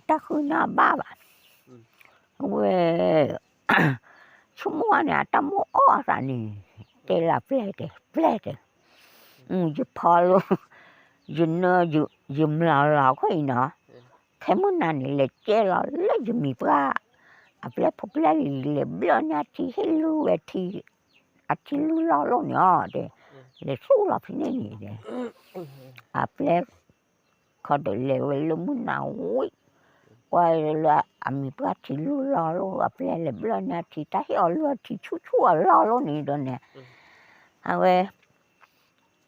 တၢ်ဃုနၤဘၣ်ဘၣ်, အဝဲ ဆိကမိၣ်န့ၣ် အတၢ်မိၣ်အီၣ်အသးန့ၣ် တဲလၢပျဲၢ်တဲ ပျဲၢ်တဲ, ယဖီလိ ယနၢ ယမျီၢ်လီၤခိၣ်အံၤနီၤ, ခဲမုၢ်နၤန့ၣ် လဲၤကဲလီၤလၢယမံၤပှၢ် အပျဲၢ်ဖိပျဲၢ်လံၤ လဲၤဘျၢၣ်န့ၢ်ထံ ဟ့ၣ်လူၤဝဲထံ, အထံလူၤလီၤလိာ်န့ၣ်အီၤတဲ, လဲၤဆူၣ်လီၤဖဲန့ၣ်န့ၣ်တဲ, အပျဲၢ် ခီဒီးလဲၤဝဲလၢမုၢ်နၤဝံၤ, ကွၢ်လၢအမံၤပှၢ်ထံလူၤလီၤလိာ် အပျဲၢ်လဲၤဘျၢၣ်န့ၢ်ထံ တၢ်ဟ့ၣ်အီၤလူၤအထံဆူၣ်ဆူၣ်အလီၢ်လိာ်န့ၣ်ဒီးန့ၣ်, အဝဲ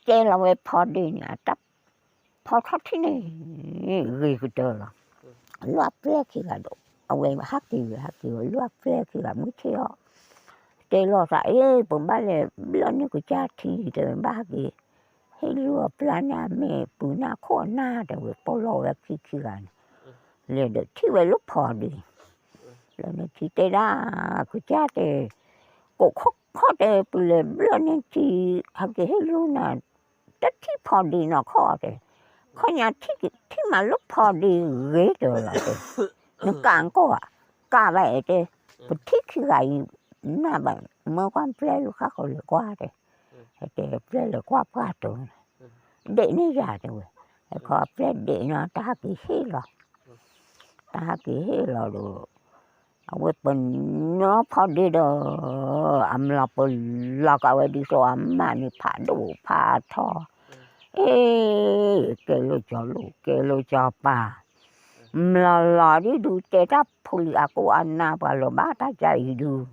ကဲလီၤဝဲဖီဒ့န့ၣ် အတၢ်ဖီထီၣ်ထံန့ၣ် ဂ့ၤကတၢၢ်လီၤ. လၢအပျဲၢ်ခံဂၤဒီး အဝဲဟးက့ၤဝဲ ဟးက့ၤဝဲ လၢအပျဲၢ်ခံဂၤမုၢ်ဆ့ၣ်အီၤ တဲလိာ်သး အ့ ပဘၣ်လဲၤဘျၢၣ်န့ၢ်ကစၢ်ထံ တဲဝဲ ဘၣ်ဟးက့ၤ ဟ့ၣ်လူၤအပျဲၢ်န့ၣ် အမ့ၢ်ပုၤန့ၢ်ခိၣ်အနၢ် တဲဝဲ ပိာ်လီၤဝဲခံခံဂၤန့ၣ်, လဲၤဒီးထံၣ်ဝဲလၢဖီဒ့ လၢန့ၣ်ထံတဲဒၣ် ကစၢ်တဲ ကိးခီၣ်ခီၣ်တဲ ပလဲၤဘျၢၣ်န့ၢ်ထံ ဟဲက့ၤဟ့ၣ်လူၤနၤ တထံၣ်ဖီဒ့နီၢ်ခီၣ်တဲ, ခီညါထံၣ်မးလၢဖီဒ့ဂ့ၤတၢၢ်လီၤတဲ, နကးကီၢ်ဧါ, ကးဘၣ်အဲၣ်တဲ, ပထံၣ်ခံဂၤအံၤ နၢ်ဘၣ် မၢကွၢ်ပျဲၢ်လူၤဃၣ်ဃီလဲၤကွၢ်တဲ, တဲပျဲၢ်လဲၤကွၢ်ပှၢ်တၢၢ်န့ၣ်, ဒဲးန့ၢ်ယၤတဲဝဲ, အခီပျဲၢ်ဒဲးနီၤ တၢ်ဟးက့ၤဟ့ၣ်လီၤ တၢ်ဟးက့ၤဟ့ၣ်လီၤဒီး အဝဲပနီၢ်ဖီဒ့ဒီး အမျိာ်ပလီၤကးဝဲဒ်သိးအမါန့ၣ် ဖးဒိၣ်ဖးထီ, အ့ ကဲလိာ်ကၠီလိာ် ကဲလိာ်ကၠီပၤ, မျိာ်လီၤဒ်ဒုး တဲတၢ်ဖိလံၤအကိးအနၢ် ပှၤလီၤဘၣ်တၢ်ကါအံၤဒုး,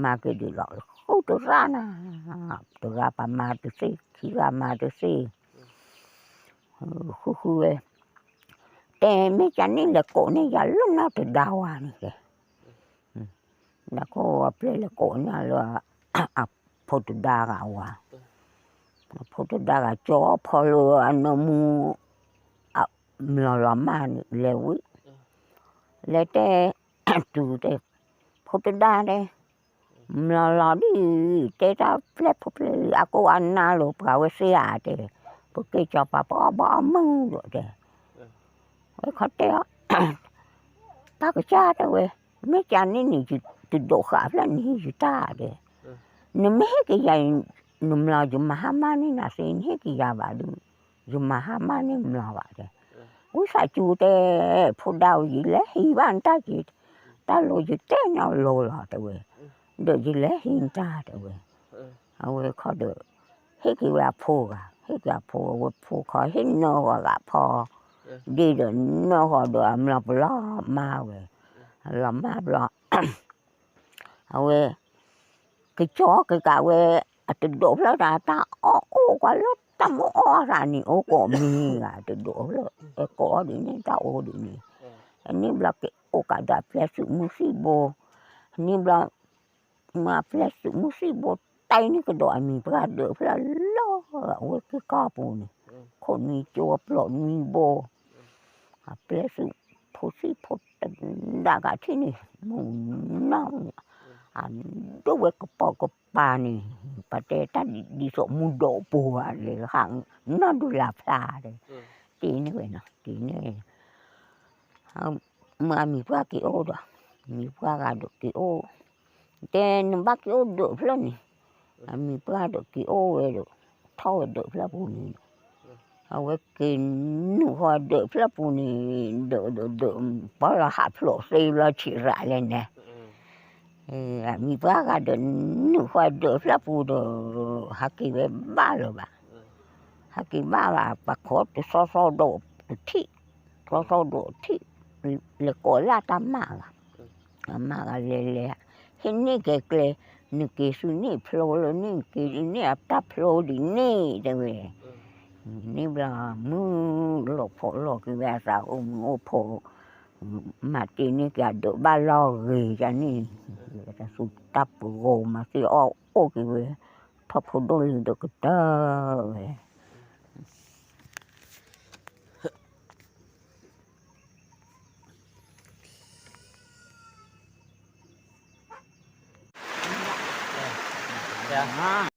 မၤက့ၤဒုးလီၤ ဃုတရၣ်နၤ, တဂၤပှၤမၤတသ့ ခံဂၤမၤတသ့ ဃုဃုဝဲ, တဲမ့ၢ်ကန့ၣ်လဲၤကိးန့ၢ်ယၤလၢနီၢ်တဒါဝၤန့ၣ်တဲ, နခိၣ်အပျဲၢ်လဲၤကိးန့ၢ်လၢ အဖိတဒါဂၤဝၤ, အဖိတဒါဂၤကၠီဖီလၢအနီၢ်မူ အမျိာ်လီၤမါန့ၣ် လဲၤဝံၤ, လဲၤတဲ တုၤတဲ ဖိတဒါတဲ မျိာ်လီၤဒ်အံၤ တဲတၢ်ပျဲၢ်ဖိပျဲၢ်လံၤ အကိးအနၢ်လိာ်ပှၤဝဲသ့ဧါတဲ, ပက့ၤကၠီပၤပအီၣ်ဘၣ်အီၣ်မုၢ်ဒီးတဲ, ဝဲခီတဲအီၤ, ပၢ်ကစၢ်တဲဝဲ, မ့ၢ်ကန့ၣ်န့ၣ် ယတဒိးဃာ်ဖျၢၣ်နဟံးယတၢ်တဲ, နမ့ၢ်ဟ့ၣ်က့ၤယၤအံၤ နမျိာ်ယမၤဟါမၢ်န့ၢ်နၤသ့ နဟ့ၣ်က့ၤယၤဘၣ်ဒီး ယမၤဟါမၢ်န့ၢ်မျိာ်ဘၣ်တဲ, ဝံသးစူၤတဲ, ဖိဒါဧိၤ ယလဲၤဟံးဘၣ်နတၢ်က့ၤ, တၢ်လိၤယတဲန့ၢ်အီၤလိၤလီၤတဲဝဲ, ဒီးယလဲၤဟံးနတၢ်တဲဝဲ, အဝဲခီဒီး ဟ့ၣ်က့ၤဝဲအဖိဂၤ ဟ့ၣ်က့ၤအဖိ အဝဲဖိခီ ဟ့ၣ်နီၢ်ဂီၤဂၤဖီ, ဒ်ဒီးနီၢ်ဂီၤဒီးအမျိာ်ပလီၤမါဝဲ, လီၤမါဘျီ အဝဲ ကကၠီကကးဝဲ အတဒိးဖျၢၣ်တၢ် တၢ်အီၣ်အိၣ်ကွၢ်လၢတၢ်မုၢ်အီၣ်သးန့ၣ် အိၣ်ကိးမံၤဂၤ တဒိးဖျၢၣ် အဲၣ်ကိးအီၣ်ဒ်န့ၣ် တၢ်အိၣ်ဒ်န့ၣ်, အန့ၣ်ဘျီက့ၤအိၣ်ကးဒီးအပျဲၢ်သုးမုၢ်သံၣ်ဘိ, အန့ၣ်ဘျီ မ့ၢ်အပျဲၢ်သုးမုၢ်သံၣ်ဘိ တဲန့ၢ်ကဒီးအမံၤပှၢ်ဒၢးဖျၢၣ်လၢ အဝဲက့ၤကီၢ်ပူၤန့ၣ်, ခိၣ်နွံကၠိပျီနွံဘိ အပျဲၢ်သုးဖိသံၣ်ဖိတဒၣ်ဂၤထံၣ်န့ၣ် မုၢ်နီၢ်, အဒိၣ်ဝဲကပီၤကပၤန့ၣ်, ပတဲတၢ်ဒ်သိးမူဒီးပူၤဧါလဲၣ် ဟးနီၢ်ဒုးလၢ်ဖျါဒီး, တ့န့ၢ်ဝဲနီၤ တ့န့ၢ်, မ့ၢ်အမံၤပှၢ်က့ၤအိၣ်ဒီး, မံၤပှၢ်ဂၤဒီးက့ၤအိၣ်, တဲနဘၣ်က့ၤအိၣ်ဒၢးဖျၢၣ်န့ၣ်, အမံၤပှၢ်ဒီးက့ၤအိၣ်ဝဲဒီး, ထီၣ်ဝဲဒၢးဖျၢၣ်ပူၤန့ၣ်, အဝဲက့ၤနုာ်ဃီဒၢးဖျၢၣ်ပူၤန့ၣ်, ဒၢးဒၢးဒၢး, ပီလီၤဟးဖျိးသ့ဘျီဆံးရးလဲၣ်န့ၣ်, အမံၤပှၢ်ဂၤဒီးနုာ်ဃီဒၢးဖျၢၣ်ပူၤဒီး, ဟးက့ၤဝဲဘၣ်လၢၤဘၣ်, ဟးက့ၤဘၣ်ဘၣ် ပှၤခိးတသီသီဒီးတထံၣ်, သီသီဒီးတထံၣ်, လဲၤကိးလၢတၢ်မၢ်ဂၤ အမါဂၤလဲၤလဲၤ, ဟ့ၣ်န့ၢ်က့ၤကျဲ, နက့ၤဆူန့ၣ်ဖျိလၢန့ၣ် က့ၤန့ၢ်အတၢ်ဖျိဒ်န့ၣ်တဲဝဲ, န့ၣ်ဘျီမုၢ်လီၤဖှီၣ်လီၤက့ၤဝဲအသးအိၣ်မုာ်အိၣ်ဖှီၣ်, မၤတ့ၢ်န့ၢ်က့ၤအဒၢးဘၣ်လီၤဂ့ၤယၤန့ၣ်, တၢ်စူၤတၢ်ပူၤဂီၤမၤသ့အီၣ်အိၣ်က့ၤဝဲ, ထီၣ်ဖိဒိၣ်လံဒီးကတၢၢ်ဝဲ ယ